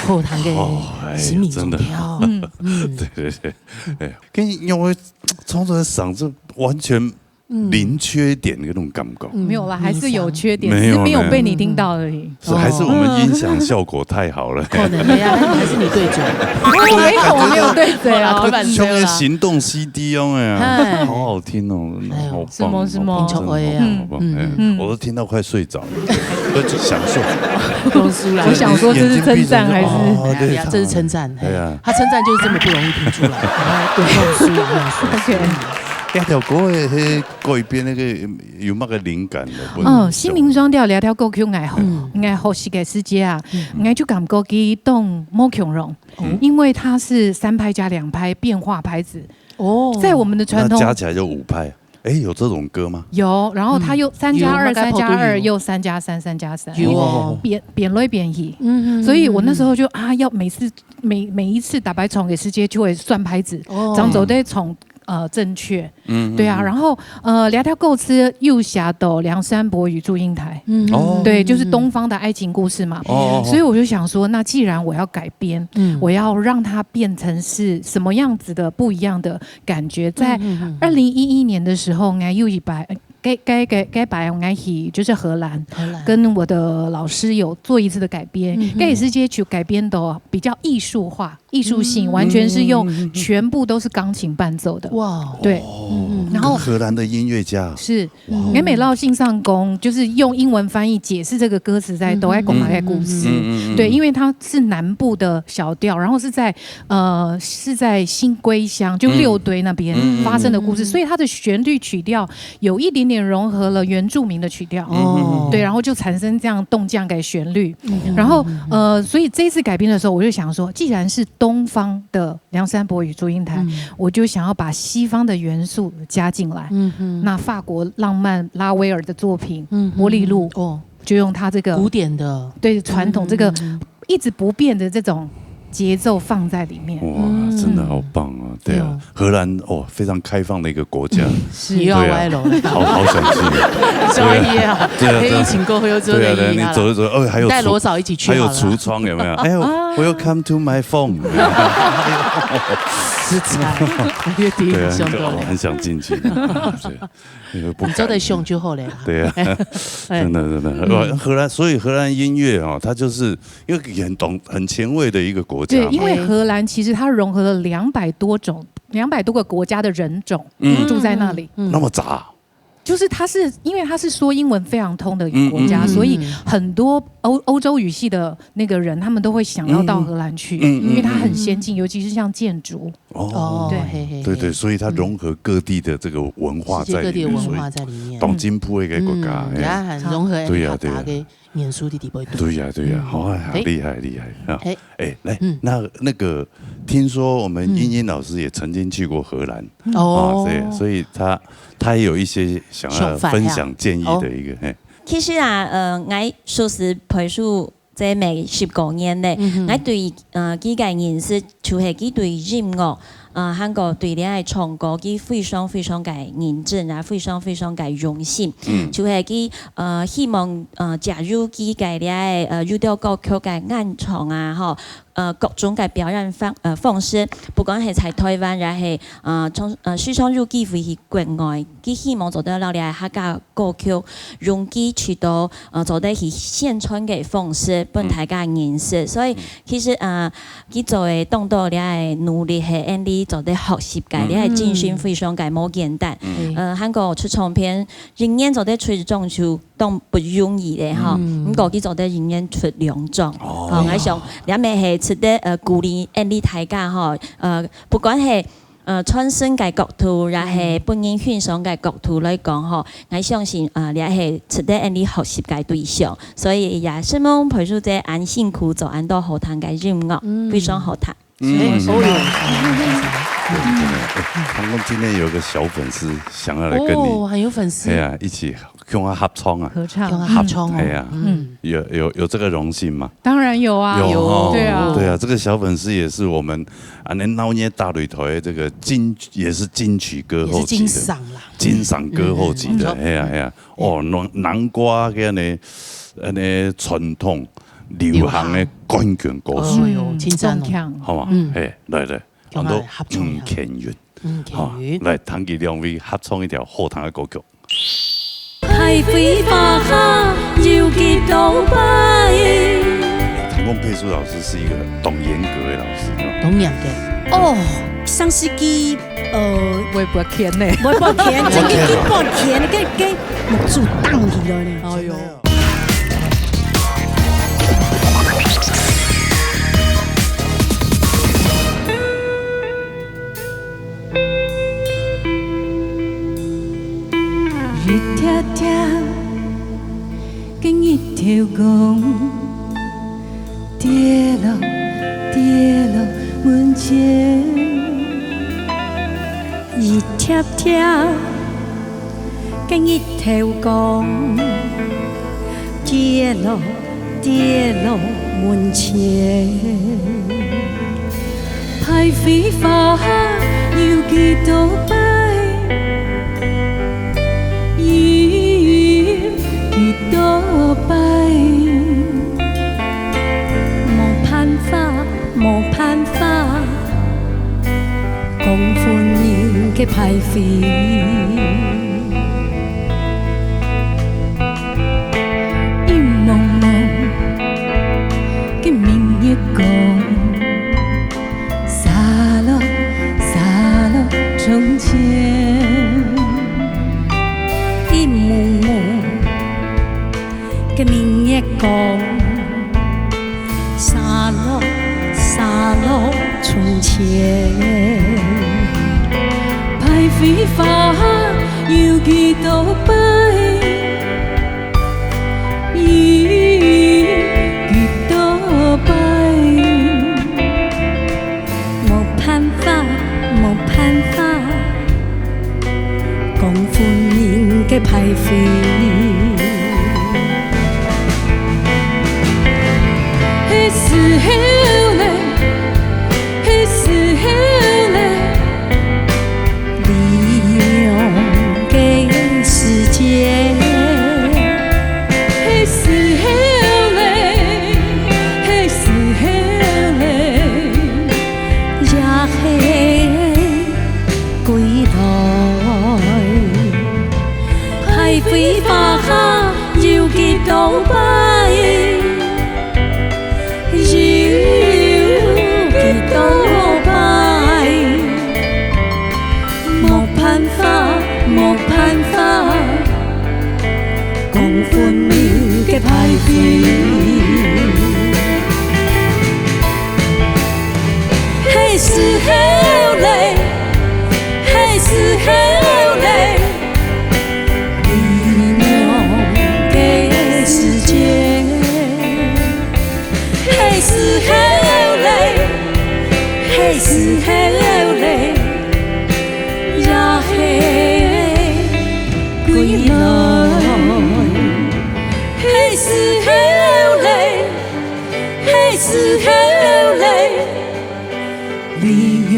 好聽个哦，哎呀，心灵真的中调。嗯，嗯，对对对，哎，跟因为创作的嗓子完全零缺点的那种感觉。没有啦，还是有缺点，没有只是没有被你听到而已。是还是我们音响效果太好了？可能的呀，还是你对准。我没有，我没有对嘴哦。像那个行动 C D 用哎呀，哎好好听哦，哎呦好棒，什么什么好棒真的好棒，好棒，嗯哎，嗯我都听到快睡着了，就享受。读书啦，我想说这是称赞还是？哦，对哎呀，这是称赞，哎呀哎，他称赞就是这么不容易听出来，哎，读书啊，读书。 OK，哎，条歌的迄改编那个有那个灵感的，不嗯，心灵双调聊聊歌曲，我嗯我学习个时节啊，我就感觉佢当无共样，因为它是三拍加两拍变化拍子，哦，在我们的传统那加起来就五拍。哎，有这种歌吗？有，然后它又三加二、有，三加二，有又三加三、三加三，有哦，变变来变去。嗯所以我那时候就啊，要每次每每一次打白闯给世界就会算拍子，哦张走对闯呃正确，嗯，对啊，然后呃，两条歌词又写到梁山伯与祝英台，嗯哦对，就是东方的爱情故事嘛。哦，所以我就想说，那既然我要改编，嗯我要让它变成是什么样子的不一样的感觉。在二零一一年的时候，我有一擺，該該該該擺我去就是荷兰，荷兰跟我的老师有做一次的改编，嗯哼該也是接去改编的比较艺术化、艺术性，完全是用全部都是钢琴伴奏的。哇，对，嗯然后跟荷兰的音乐家，是，我每到信上公，就是用英文翻译解释这个歌词，在都在讲他的故事。嗯嗯嗯对，因为它是南部的小调，然后是在呃是在新归乡，就六堆那边嗯发生的故事，所以它的旋律曲调有一点点融合了原住民的曲调。哦，对，然后就产生这样动降的旋律。然后呃，所以这一次改编的时候，我就想说，既然是东方的梁山伯与祝英台，我就想要把西方的元素加进来。嗯哼，那法国浪漫拉威尔的作品《嗯哼魔力露》，哦，就用它这个古典的，对传统这个一直不变的这种节奏放在里面。哇，真的好棒啊！对啊，荷兰哦，非常开放的一个国家，是又要对啊歪楼，好好想去。小野啊，对啊对啊黑疫情过后又做对啊，的对啊，你走一走，哦，还有带橱罗嫂一起去好了还有橱窗有没有？哎，Welcome to my phone。实在，我觉得第一对啊，印象都就哦很想进去。对，因为不敢你做得凶就好了啦。对啊，哎真的真的，荷荷兰，所以荷兰音乐哦，它就是因为很懂很前卫的一个国家对，嘛。因为荷兰其实它融合了两百多种、两百多个国家的人种嗯住在那里。那么杂，就是它是因为它是说英文非常通的一个国家，嗯嗯嗯所以很多欧欧洲语系的那个人，他们都会想要到荷兰去，嗯嗯因为它很先进，尤其是像建筑。哦哦，，对嘿嘿，对对，所以它融合各地的这个文化世界各地的文在里面，所以化在里面。当今普一个国家，嗯，哎呀，很融合，对呀很搭个元素的底背对呀对呀，好哎，哎厉害厉害啊！哎哎，来，那那个听说我们英英老师也曾经去过荷兰啊，哦，对，所以他他也有一些想要想法分享建议的一个，哎，其實啊，呃，𠊎熟識培樹這麼十過年咧，嗯哼𠊎對呃佢个認識就係佢對音樂，呃，還過對這个唱歌，佢非常非常个認真，也非常非常个用心。嗯就係佢呃希望呃借由佢个這个呃有條歌曲个演唱啊，吼，呃各種个表演方呃方式，不管係在台灣也係呃從呃時常有機會去國外，佢希望做得摎這个客家歌曲用佢去到呃做得去宣傳个方式，分大家認識。所以其實呃佢做个當多這个努力係恁樣做得學習个，這个精神非常个無簡單。嗯呃，還過出唱片，一年做得出一張就當不容易咧吼。嗯毋過佢做得一年出兩張，哦吼，𠊎想這乜係值得呃鼓勵恁樣大家吼，呃，不管係呃傳承个角度，也係分人欣賞个角度來講吼，𠊎相信呃這係值得恁樣學習个對象。所以也承蒙培樹姐恁辛苦做恁多好聽个音樂，嗯非常好聽。哎哦真的，哎，唐工今天有个小粉丝想要来跟你，哦，很有粉丝哎，呀，一起跟他合唱啊，合唱，跟他合唱哦，哎呀嗯，有有有这个荣幸吗？当然有啊，有哦，对啊，对啊，这个小粉丝也是我们啊，那闹捏大擂台这个金也是金曲歌后级的，也是金嗓啦，金嗓歌后级的，嗯哎呀哎呀，哦，南南瓜跟呢，呃，那传统流行个冠軍歌手，哎喲，真讚哦。好嘛？嗯。嘿，來來，叫佢合唱一下。吳乾雲。吳乾雲。好，來，同佢兩位合唱一條好聽个歌曲。 排飛花下有幾多擺？欸，唐鳳佩書老師是一個當嚴格的老師，哦。當嚴格。哦，上世紀，呃，我也不要填呢。我也不要填，這個基本填，給，給目珠擋起來呢。哎喲。 一滴滴个日頭光，跌落，跌落門前。一滴滴个日頭光，跌落，跌落門前。 排飛花下有幾多擺？有幾多擺？無辦法，無辦法，講分明个排飛。 一濛濛个明月光，灑落，灑落窗前。一濛濛个明月光， 灑落，灑落窗前。排飛花下有幾多擺？有幾多擺？無辦法，無辦法，講分明个排飛。 係時候咧，係時候咧，利用个時間。係時候咧，係時候咧，也係 歸來。排飛花下有幾多擺？有幾多擺？無辦法，無辦法， 講分明个排飛。係時候咧，係時候咧，利用个時間。係時候咧，係時候咧， 也係歸來。係時候咧，係時候咧，利用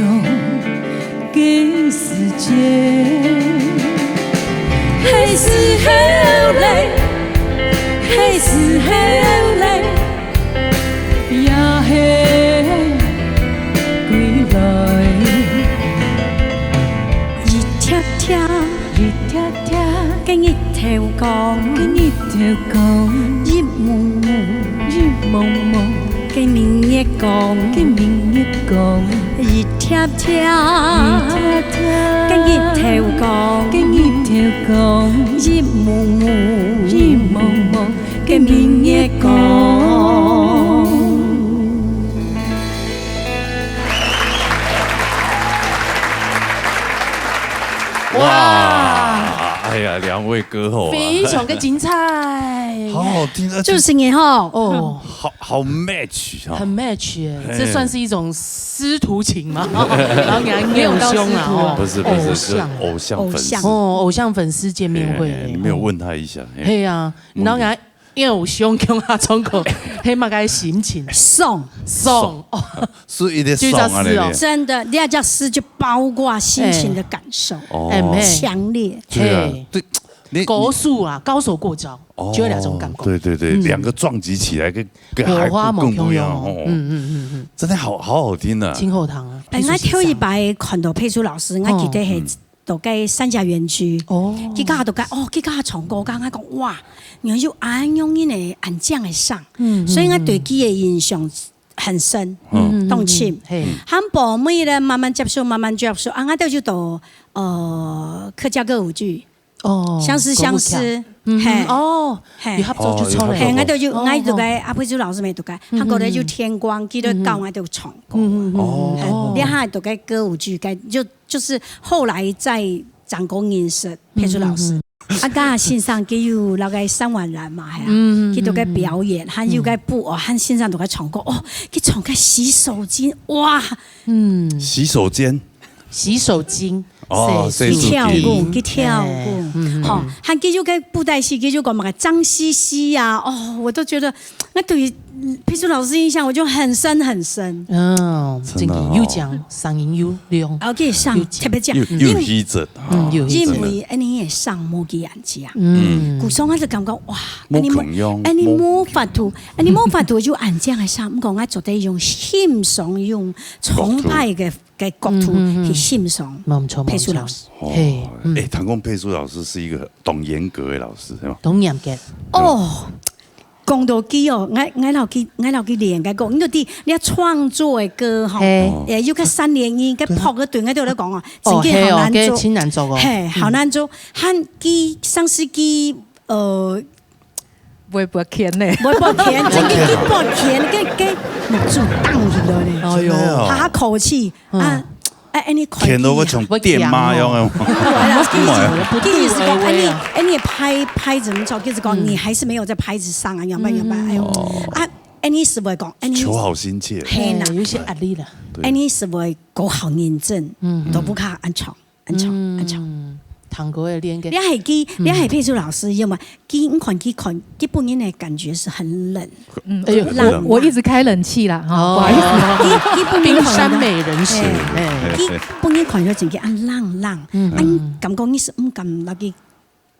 个時間。係時候咧，係時候咧， 也係歸來。一滴滴，一滴滴，个日頭光，个日頭光，一濛濛，一濛濛，个明月光，个明月光，一滴滴，一滴滴，个日頭光，个日頭光，一濛濛，一濛濛， 个明月光。哇！哎呀，兩位歌后啊，非常个精彩。好好聽，而且就是你吼。哦。好，好match啊。很match耶，嘿。这算是一种师徒情吗？然后你还没有兄啊，没有到师徒啊。哦。不是，不是，偶像。是偶像粉丝。偶像。哦，偶像粉丝见面会耶。哎，哎，你没有问他一下，哎。嘿啊，然后你还 因為有想講啊，唱歌，嘿，麼个心情？爽。爽，哦，是一直爽啊，就叫是哦。你。真的，你要叫是就包括心情的感受，哦。哎，嘿。強烈。對啊，嘿。對，你，高手啊，高手過招，哦，就有那種感覺。對對對，嗯。兩個撞擊起來，跟，跟還不，火花無共樣哦。共樣哦。嗯，嗯，嗯，嗯。真的好，好好聽啊。真好聽啊。哎，𠊎頭一擺看到佩舒老師，𠊎記得係，哦。嗯。在該三峽園區。哦。佢該下在該，哦，佢該下唱歌，𠊎講，哇，原來有恁樣个恁靚个聲。嗯，所以𠊎對佢个印象很深，嗯。當深。嘿。還後尾咧，慢慢接觸，慢慢接觸，啊，𠊎兜就到，呃，客家歌舞劇。 哦，相思相思，歌舞劇。嗯，嘿。哦，嘿。有合作就唱了。嘿，𠊎兜就，哦，𠊎就在，哦。啊，佩舒老師乜在該，嗯，還過來就天光，佢就教𠊎兜唱歌。嗯，嗯，嗯，哦。嘿，哦。這下就在歌舞劇，該，就，就是後來在掌工認識佩舒老師。嗯，嗯，嗯。啊，剛好欣賞佢有那個三碗蘭嘛，嘿啊，嗯，嗯，佢就在表演，嗯，嗯。還有在舞，哦，還欣賞就在唱歌，哦，佢唱个洗手巾，哇，嗯。洗手間。 洗手間，哦，洗手間。洗手間。佢跳舞，佢跳舞。哎，嗯，嗯。吼，還佢又該布袋戲，佢又講麼个髒兮兮啊，哦，我都覺得，那對於，嗯，佩舒老師印象，我就很深很深。嗯，真的哦。真的，又靚，聲音又亮。OK，上，又靚。特別靚。又，又有氣質，嗯，有氣質。因為恁呢个聲無佢恁靚。嗯。故所𠊎就感覺，哇，無恁呢無，共樣，恁呢無法度，恁呢無法度就恁靚个聲，毋過𠊎做得用欣賞，用崇拜个 个角度去欣賞，嗯，嗯，嗯。無錯，佩舒老師。無錯。哦，嘿，嗯。哎，聽講佩舒老師是一個當嚴格的老師，是嗎？當嚴格。哦，講到佢哦，𠊎，𠊎摎佢，𠊎摎佢練，𠊎講，你就知，你愛創作的歌吼，嘿。哦。哎，又該三連音，該拍个對，𠊎對你講哦，哦，真个好難做。嘿哦，該真難做哦。嘿，好難做。嗯。還佢，像是佢，呃， 會發譴呢。會發譴，真个佢發譴，該，該目珠瞪起來呢。哎喲。真的哦。哈哈口氣，嗯。啊，啊，恁呢看佢啊。譴到我像電媽樣的。會講哦。佢意思講，恁呢，恁呢拍，拍怎麼做？就是講，嗯。你還是沒有在拍子上啊，仰般，仰般，哎喲。嗯。哦。啊，恁呢係會講，恁呢求好心切。嘿啦。哎，有些壓力啦。對。恁呢係會過好認真，嗯。都毋較恁樣。 恁樣，恁樣。嗯，聽歌个練个。你還記，嗯。你還記得佩舒老師有無？佢，你看，佢看，佢本人的感覺是很冷。嗯，哎呦，冷冷。我，我一直開冷氣啦，哈，哦。不好意思。佢，佢本人看，冰山美人型，哎。哎。佢本人看起來真个恁冷冷，嗯。恁感覺你是毋敢落去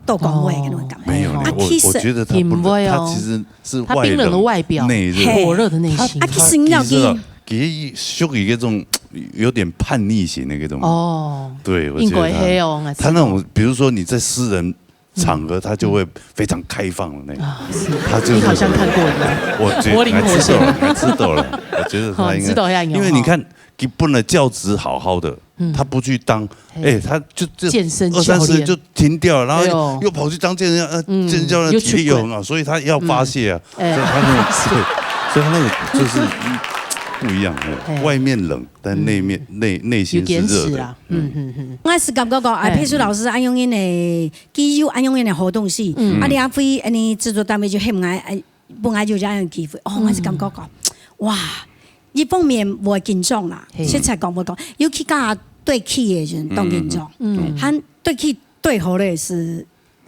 多講話个那種感覺。哦。沒有呢，啊，我，其實我覺得他不，品味哦。他其實是外冷內熱。他冰冷的外表，嘿。火熱的內心。他，啊，其實你要他其實啊，記，其實屬於一種有點叛逆型的一種。哦。對，我覺得他，應該係哦，他那種，比如說你在私人場合，嗯。他就會非常開放的那種。啊，是。他就是，你好像看過一樣。我覺得，活靈活現。你還知道了，你還知道了。我覺得他應該，哦，知道一下，因為你看，哦。 基本的教職好好的，嗯。他不去當，嘿。哎，他就，就健身教練。二三十就停掉了，然後又，哎呦。又跑去當健身，呃，嗯，健身教練体力又很好，又出軌。所以他要發洩啊。嗯。哎。所以他那个，对，所以他那个就是，嗯，不一样，哎，哎。外面冷，但内面，嗯。内，内心是热的。有堅持啦。嗯。嗯，嗯，嗯。我是感覺講，哎，哎。佩舒老師恁樣个呢，佢有恁樣个呢好東西，嗯。啊，你阿飛，恁呢製作單位就喊𠊎，哎， 本來就有這樣的機會，哦，嗯。𠊎是感覺講，哇，一方面會緊張啦，嘿。實在講會講，尤其佮對戲个人當緊張，嗯。嗯。還對戲對好了是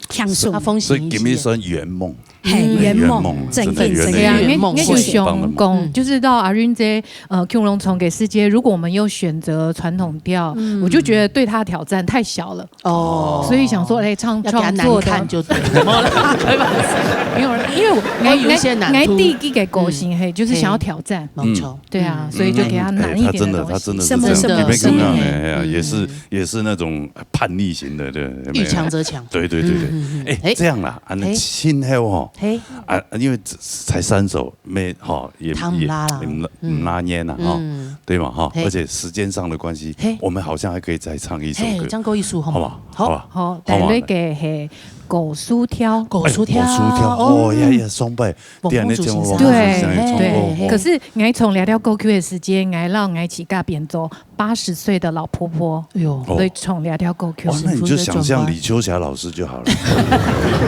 輕鬆。啊，風行一些。所以今日算圓夢。嘿，嗯。圓夢，圓夢，真的，真的，真的。對啊，圓夢。應該，應該就想講，嗯。就是到阿雲姐，呃，共榮唱个時節，如果我們又選擇傳統調，嗯。我就覺得對他挑戰太小了。 哦。所以想說，哎，唱，要給他難看就對了。創作的。沒有啦，開玩笑。沒有啦，因為我，我有一些難度。𠊎，𠊎，𠊎知佢个個性，嗯。嘿，就是想要挑戰。嘿，沒錯。對啊，嗯。所以就給他難一點的東西。哎，他真的，他真的是這樣，什麼，什麼，你沒看到沒？什麼。哎呀，也是，嗯。也是那種叛逆型的，對，有沒有？遇強則強。對，對，對，對。嗯，嗯，嗯。哎，哎。這樣啦，啊，那，哎。今後哦，嘿。啊，因為才三首，沒，哈，也，也，聽毋罅啦。也毋罅，嗯。毋罅眼啦，哈。嗯。對嘛，哈，嘿。而且時間上的關係，嘿。我們好像還可以再唱一首歌。嘿，唱過一首，好嗎？好不好？ 好。好，好，好嘛。帶來个係古書條。古書條，哎，古書條，哦。哦，呀，呀，上擺，莫風族先生。對，對。可是𠊎唱這條歌曲个時節，𠊎摎𠊎自家變做八十歲的老婆婆，哎喲。來唱這條歌曲。哦，那你就想像李秋霞老師就好了。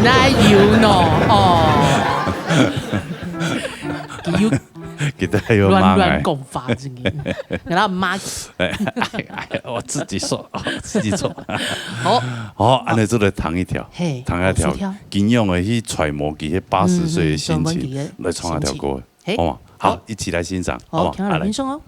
哪有呢？哦。佢又佢都還有罵𠊎。亂亂講話，真个。然後罵 哎，哎，哎，我自己說，我自己說。好。好，恁呢就來彈一條，嘿，彈一條，古書條。今日个去揣摩佢个八十歲个心情，嗯，嗯，揣摩佢个心情。來唱一條歌，嘿。好嗎？好，好。一起來欣賞，好，好嗎？聽下，來。欣賞哦。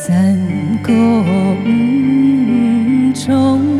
山歌毋唱